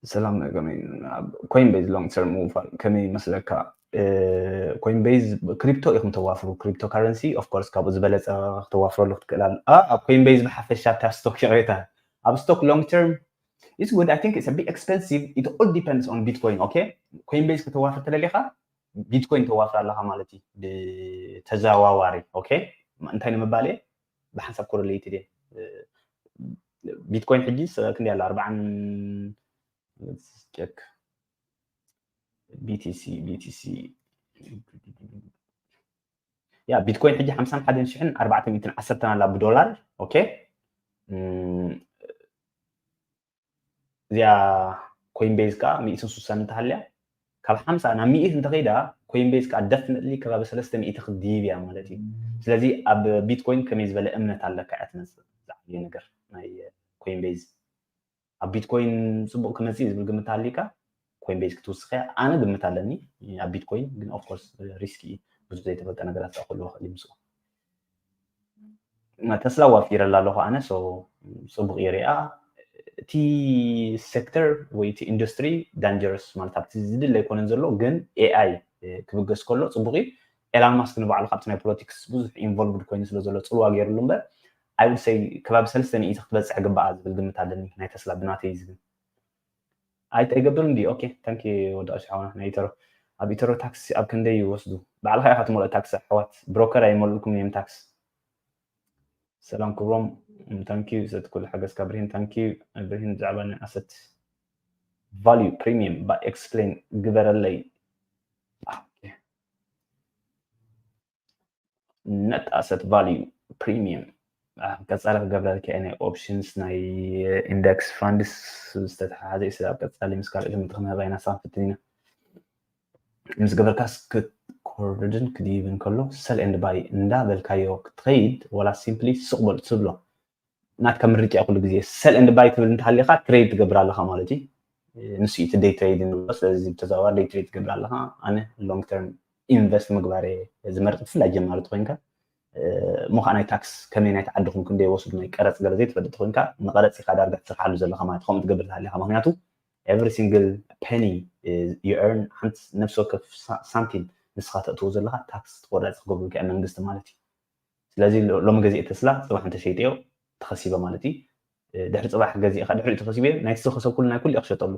ሰላም ኮይን ቤዝ ሎንግ ተርም ምውፋር ከመይ ይመስለካ? ኮይን ቤዝ ክሪፕቶ ኢኹም ተዋፍሩ። ክሪፕቶ ካረንሲ ኦፍኮርስ ካብኡ ዝበለፀ ክተዋፍረሉ ክትክእል ኣለ። ኣብ ኮይን ቤዝ ብሓፈሻ እታ ስቶክ ይቕሬታ ኣብ ስቶክ ሎንግ ተርም it's good. I think it's a bit expensive. It all depends on Bitcoin. Okay ኮይን ቤዝ ከተዋፍር ተደሊኻ ቢትኮይን ተዋፍር ኣለኻ ማለት እዩ ብተዘዋዋሪ። ኦኬ እንታይ ንምባል እየ ብሓንሳብ ኮረሌትድ እየ። ቢትኮይን ሕጂ ክንደይ ኣላ ኣርባዓን ቸክ ቢቲሲ ቢቲሲ ያ ቢትኮይን ሕጂ ሓምሳን ሓደን ሽሕን ኣርባዕተ ሚእትን ዓሰርተን ኣላ ብዶላር። ኦኬ እዚኣ ኮይን ቤዝ ከዓ ሚእትን ሱሳን እንተሃልያ ካብ ሓምሳ ናብ ሚእት እንተኸይዳ ኮይን ቤዝ ከዓ ደፍነትሊ ከባቢ ሰለስተ ሚእቲ ክትድይብ እያ ማለት እዩ። ስለዚ ኣብ ቢትኮይን ከመይ ዝበለ እምነት ኣለካ እያ ትመፅእ ዝዓብየ ነገር ናይ ኮይን ቤዝ ኣብ ቢትኮይን ፅቡቅ ክመፅእ ዝብል ግምት ሃሊካ ኮይን ቤዝ ክትውስኸ ኣነ ግምት ኣለኒ ኣብ ቢትኮይን ግን ኦፍኮርስ ሪስክ እዩ ብዙ ዘይተፈልጠ ነገራት ክህልዎ ክእል ምስኡ ተስላ ዋፊረላ ኣለኹ ኣነ ጽቡቅ ይሪኣ እቲ ሴክተር ወይ እቲ ኢንዱስትሪ ዳንጀረስ ማለት ኣብቲ ዝድለ ኣይኮነን ዘሎ ግን ኤኣይ ክብገስ ከሎ ጽቡቅ እዩ ኤላን ማስክ ንባዕሉ ካብቲ ናይ ፖለቲክስ ብዙሕ ኢንቮልቭድ ኮይኑ ስለ ዘሎ ጽልዋ ገይርሉ እምበር I would say ከባቢ ሰለስተ ሚእቲ ክትበፅሕ ግባኣ ዝብል ግምት ኣለኒ ናይ ተስላ ብናተይ ዝብል። ኣይተገብር እንዲ okay thank you ወዲ ቀሺ ሓውና ናይ ኢተሮ ኣብ ኢተሮ ታክሲ ኣብ ክንደይ ይወስዱ? ባዕልኻ ኢኻ ትመልኦ ታክሲ ኣሕዋት፣ ብሮከር ኣይመልኡልኩም እዮም ታክሲ። ሰላም ክብሮም thank you ሰቲ ኩሉ ሓገዝካ ብርሂን thank you ብርሂን ብዛዕባ ናይ ኣሰት value premium explain ግበረለይ። net asset value premium ቀፃሊ ክገብረልካ ናይ options ናይ index funds ዝተተሓሓዘ እዩ። ስለ ኣብ ቀፃሊ ምስ ካልኦት ምትኽንህባ ኢና ሳንፍትን ኢና ምስ ገበርካስ ክትኮርድን ክድይብን ከሎ sell and buy እንዳበልካዮ ክትኸይድ ወላ simply ስቕ በል ትብሎ ናትካ ምርጫ ኩሉ ግዜ sell and buy ትብል እንተሃሊኻ trade ትገብር ኣለኻ ማለት እዩ። ንሱ እቲ day trade ንብሎ ስለዚ ብተዘዋዋሪ day trade ትገብር ኣለኻ። ኣነ long term invest ምግባር ዝመርፅ ብፍላይ ጀማሪ ተኮይንካ እሞ ከዓ ናይ ታክስ ከመይ ናይ ተዓድኹም ክንደይ ወስዱ ናይ ቀረፅ ገለ ዘይትፈልጥ ተኮይንካ ንቀረፅ ኢካ ዳርጋ ትሰርሓሉ ዘለካ ማለት ከምኡ ትገብር ተሃሊካ ምክንያቱ every single penny you earn ሓንቲ ነፍሲ ወከፍ ሳንቲም ንስካ ተእትዎ ዘለካ ታክስ ተቆራፂ ክገብሩልካ እየ መንግስቲ ማለት እዩ። ስለዚ ሎሚ ገዚኤ ተስላ ፅባሕ እንተሸይጠዮ ተኸሲበ ማለት እዩ። ድሕሪ ፅባሕ ገዚእካ ድሕሪኡ ተኸሲበ ናይ ዝኸሰብኩሉ ናይ ኩሉ ክሸጠሉ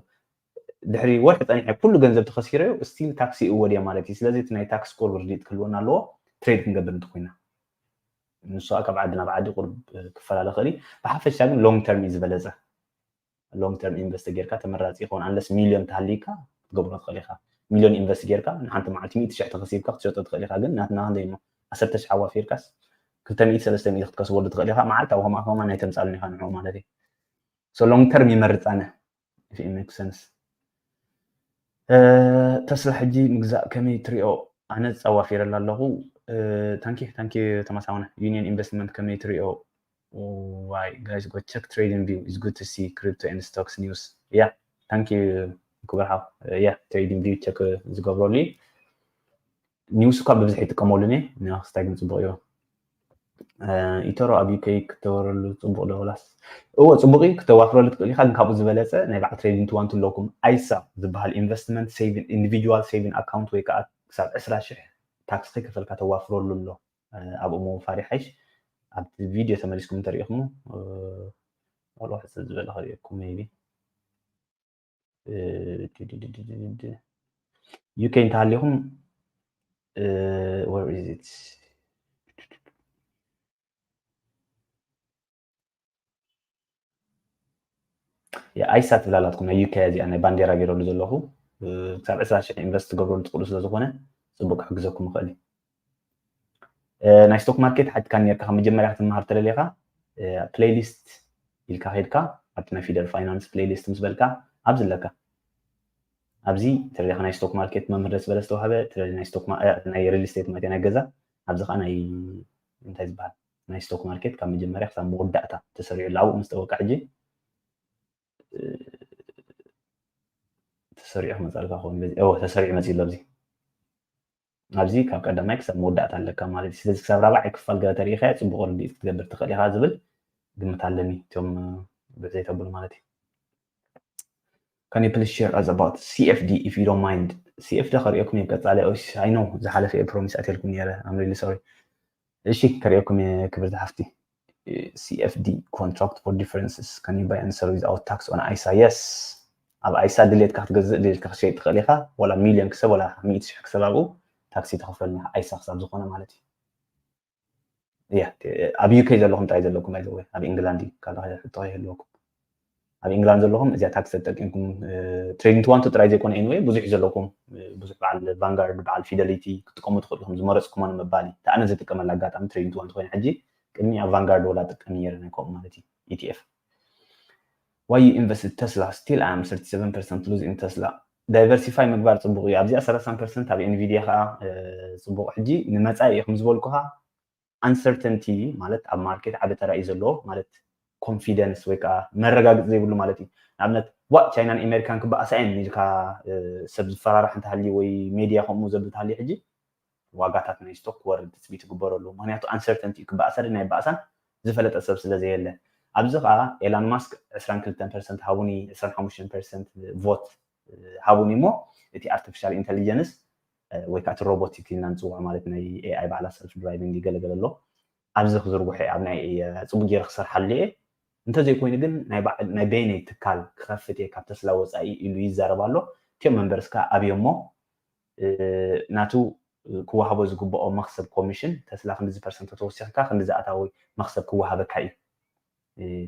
ድሕሪ ወርሒ ፀኒሐ ኩሉ ገንዘብ ተኸሲረዮ still ታክሲ እወድየ ማለት እዩ። ስለዚ እቲ ናይ ታክስ ቁርብ ርድኢት ክህልወና ኣለዎ trade ክንገብር እንተኮይና ንሱ ካብ ዓዲ ናብ ዓዲ ቁርብ ክፈላለ ክእል እዩ። ብሓፈሻ ግን long term እዩ ዝበለፀ። long term invest ጌርካ ተመራፂ ይኸውን unless ሚልዮን ተሃሊካ ክትገብሮ ትኽእል ኢኻ። ሚልዮን invest ጌርካ ንሓንቲ መዓልቲ ሚእቲ ሽሕ ተኸሲብካ ክትሸጦ ትኽእል ኢኻ። ግን ናትና ክንደይ እሞ ዓሰርተ ሽሕ ኣዋፊርካስ ክልተ ሚእቲ ሰለስተ ሚእቲ ክትከስበሉ ትኽእል ኢኻ። መዓልታዊ ከምኣ ከማ ናይ ተምፃልን ኢኻ ንዕኡ ማለት እዩ። So long term ይመርፅ ኣነ if it makes sense። ተስላ ሕጂ ምግዛእ ከመይ ትሪኦ? ኣነ ፃዋፊረላ ኣለኹ። ታንኪ ታንኪ ተማሳውነ union investment ከመይ ትሪኦ? Why guys go check trading view is good to see crypto and stocks news. Yeah thank you ክቡር ሓው yeah trading view check ዝገብረሉ news እኳ ብብዝሒ ይጥቀመሉ ነ ንክስታይ ግን ፅቡቅ እዩ። ኢተሮ ኣብ UK ክተወረሉ ፅቡቅ ዶ ላስ እዎ ፅቡቅ እዩ ክተዋፍረሉ ትክእል ኢካ ግን ካብኡ ዝበለፀ ናይ በዓል trading to one ኣለኩም ኣይሳ ዝበሃል investment saving individual saving account ወይ ከዓ ክሳብ ዕስራ ሽሕ ታክስ ከይከፈልካ ተዋፍረሉ ኣሎ ኣብኡ ምውፋር ይሓይሽ። ኣብቲ ቪድዮ ተመሊስኩም እንተሪኢኹም ዋላ ሕፅር ዝበለ ክሪእኩም maybe UK እንተሃሊኹም where is it ኣይሳ ትብላላትኩም ናይ UK እዚኣ ናይ ባንዴራ ገይረሉ ዘለኹ ክሳብ ዕስራ ሽሕ ኢንቨስት ትገብረሉ ትኽእሉ ስለዝኾነ ፅቡቅ ክሕግዘኩም ይኽእል እዩ። ናይ ስቶክ ማርኬት ሓትካ ኔርካ ካብ መጀመርያ ክትመሃር ተደሊኻ ፕሌይሊስት ኢልካ ከድካ ኣብቲ ናይ ፊደል ፋይናንስ ፕሌይሊስት ምስ በልካ ኣብዚ ኣለካ ኣብዚ ተደሊኻ ናይ ስቶክ ማርኬት መምህር ደስ በለ ዝተዋህበ ናይ ሪል ስቴት ማለት ናይ ገዛ ኣብዚ ከዓ ናይ እንታይ ዝበሃል ናይ ስቶክ ማርኬት ካብ መጀመርያ ክሳብ መወዳእታ ተሰሪዑ ኣብኡ ምስ ጠወቃ ሕጂ ተሰሪዑ ክመፃልካ ክኸውን ተሰሪዑ መፅእ ኣብዚ ኣብዚ ካብ ቀዳማይ ክሳብ መወዳእታ ኣለካ ማለት እዩ ስለዚ ክሳብ ራብዓይ ክፋል ገለ ተሪኢካ ፅቡቅ ርድኢት ክትገብር ትኽእል ኢካ ዝብል ግምት ኣለኒ እቶም ብዘይ ተብሉ ማለት እዩ Can you please share us about C F D if you don't mind? C F D ከርእየኩም እየ ቀፃሊ I know ዝሓለፈ እየ ፕሮሚስ ኣትልኩም ነረ I'm really sorry እሺ ከርእየኩም እየ ክብርቲ ሓፍቲ C F D contract for differences can you buy and sell without tax on ISA yes ኣብ ISA ድሌትካ ክትገዝእ ድሌትካ ክትሸይጥ ትኽእል ኢኻ ወላ ሚልዮን ክሰብ ወላ ሚእቲ ሽሕ ክሰብ ኣብኡ ታክሲ ተኸፍለኒ ISA ክሳብ ዝኾነ ማለት እዩ ኣብ UK ዘለኹም ጥራይ ዘለኩም ኣይዘወ ኣብ ኢንግላንድ እዩ ካብ ሕቶ ይህልወኩም ኣብ ኢንግላንድ ዘለኹም እዚኣ ታክሲ ተጠቂምኩም trading to one ጥራይ ዘይኮነ anyway ብዙሕ ዘለኩም ብዙሕ በዓል ቫንጋርድ በዓል fidelity ክትጥቀሙ ትኽእሉ ኢኹም ዝመረፅኩማ ንምባል እዩ ኣነ ዝጥቀመላ ኣጋጣሚ trading to one ኮይነ ሕጂ ቅድሚ ኣብ ቫንጋርድ ወላ ጥቀም ነረ ናይ ከምኡ ማለት እዩ ETF Why you invest in Tesla? Still I am thirty-seven percent lose in Tesla. Diversify ምግባር ፅቡቅ እዩ ኣብዚኣ ሰላሳ ፐርሰንት ኣብ Nvidia ከዓ ፅቡቅ ሕጂ ንመፃኢ እዩ ከምዝበልኩካ uncertainty ማለት ኣብ ማርኬት ዓቢ ተራ እዩ ዘለዎ ማለት confidence ወይ ከዓ መረጋግፂ ዘይብሉ ማለት እዩ ንኣብነት ዋ ቻይናን ኣሜሪካን ክበኣሳ እየን ኢልካ ሰብ ዝፈራራሕ እንተሃልዩ ወይ ሜድያ ከምኡ ዘብል እንተሃልዩ ሕጂ ዋጋታት ናይ ስቶክ ክወርድ ትፅቢት ይግበረሉ ምክንያቱ uncertainty እዩ ክበኣሳ ድን ኣይበኣሳን ዝፈለጠ ሰብ ስለ ዘየለ ኣብዚ ከዓ ኤላን ማስክ ዕስራን ክልተን ፐርሰንት ሃቡኒ ዕስራን ሓሙሽተን ፐርሰንት ቮት ሃቡኒ እሞ እቲ artificial intelligence ወይ ከዓ እቲ robotic ኢልና ንፅውዖ ማለት ናይ AI ባዕላ self driving ይገለገለ ኣሎ ኣብዚ ክዝርግሖ እየ ኣብ ናይ ጽቡቅ ገይረ ክሰርሓሉ እየ። እንተዘይኮይኑ ግን ናይ በይነይ ትካል ክኸፍት እየ ካብ ተስላ ወፃኢ ኢሉ ይዛረብ ኣሎ። እቲኦም መንበርስ ከኣ ኣብዮሞ ናቱ ክወሃቦ ዝግብኦ መኽሰብ ኮሚሽን ተስላ ክንድዚ ፐርሰንት ተወሲኽካ ክንድዚ ኣታዊ መኽሰብ ክወሃበካ እዩ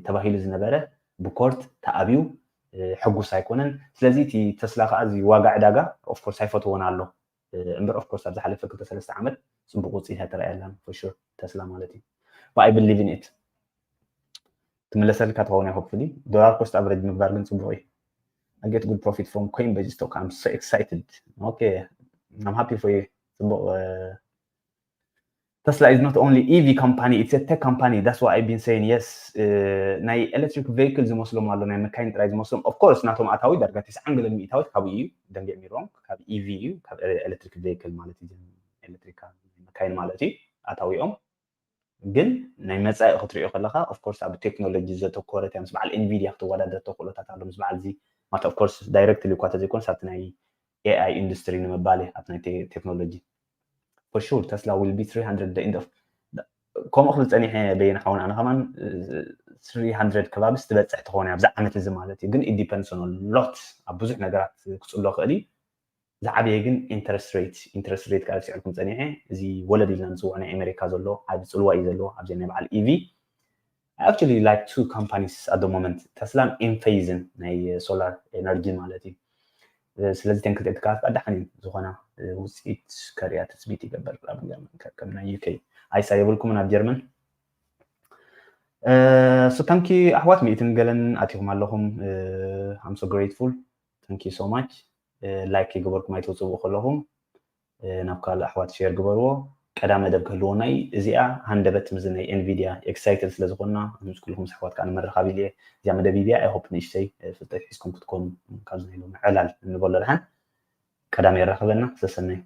ተባሂሉ ዝነበረ ብኮርት ተኣብዩ ሕጉስ ኣይኮነን። ስለዚ እቲ ተስላ ከዓ እዚ ዋጋ ዕዳጋ ኦፍኮርስ ኣይፈትዎን ኣሎ እምበር ኦፍኮርስ ኣብ ዝሓለፈ ክልተ ሰለስተ ዓመት ፅቡቅ ውፅኢት ኣይተረኣየላን ፎር ተስላ ማለት እዩ። I believe in it። ትምለሰልካ ትኸውን እያ hopefully። ዶላር ኮስት ኣቨሬጅ ምግባር ግን ፅቡቅ እዩ። I get good profit from Coinbase stock. I'm so excited. Okay, I'm happy for you. ፅቡቅ ተስላ is not only EV company, it's a tech company. That's what I've been saying. Yes, ናይ electric vehicle ዝመስሎም ኣሎ ናይ መካይን ጥራይ ዝመስሎም። Of course ናቶም ኣታዊ ዳርጋ ትስዓን ገለን ሚእታዊት ካብኡ እዩ። Don't get me wrong፣ ካብ EV እዩ፣ ካብ electric vehicle ማለት እዩ። ኤሌክትሪካል መካይን ማለት እዩ ኣታዊኦም። ግን ናይ መፃኢ ክትሪኦ ከለካ of course ኣብ ቴክኖሎጂ ዘተኮረት እያ። ምስ በዓል ኤንቪድያ ክትወዳደር ተኽእሎታት ኣሎ። ምስ በዓል እዚ ማለት of course ዳይረክትሊ እኳ ተዘይኮነስ ኣብቲ ናይ AI ኢንዱስትሪ ንምባል እየ ኣብቲ ናይ ቴክኖሎጂ for sure Tesla will be three hundred the end of ከምኡ ክብል ፀኒሐ በየን ሓውን ኣነ ከማን three hundred ከባቢስ ትበፅሕ ትኾን እያ ኣብዚ ዓመት እዚ ማለት እዩ። ግን it depends on lot ኣብ ብዙሕ ነገራት ክፅሎ ክእል እዩ። ዝዓበየ ግን interest rate interest rate ከዓ ስዕልኩም ፀኒሐ እዚ ወለድ ኢልና ንፅውዖ ናይ ኣሜሪካ ዘሎ ዓብ ፅልዋ እዩ ዘለዎ ኣብዚ ናይ በዓል EV። I actually like two companies at the moment, Tesla ን Enphase ን ናይ solar energy ማለት እዩ። ስለዚ ተን ክልተ ትካላት ኣዳሓን ዝኾና ውፅኢት ከሪያ ትፅቢት ይገበር። ከም ናይ UK ኣይሳ የብልኩምን ኣብ ጀርመን። So thank you ኣሕዋት ሚእትን ገለን ኣቲኹም ኣለኹም። I'm so grateful. Thank you so much. Like ይገበርኩም ኣይተውፅቡ ከለኹም ናብ ካልእ ኣሕዋት ሸር ግበርዎ። ቀዳም መደብ ክህልወና እዩ። እዚኣ ሃንደበት ምስዚ ናይ ኤንቪድያ ኤክሳይትድ ስለ ዝኾንና ምስ ኩልኹም ኣሕዋት ከዓ ንመረኻብ ኢለ እዚኣ መደብ እዚኣ I hope ንእሽተይ ፍልጠት ሒዝኩም ክትኮኑ ካብዚ ናይ ሎሚ ዕላል እንበሎ ደሓን ቀዳም የራኽበና። ሰሰናዩ።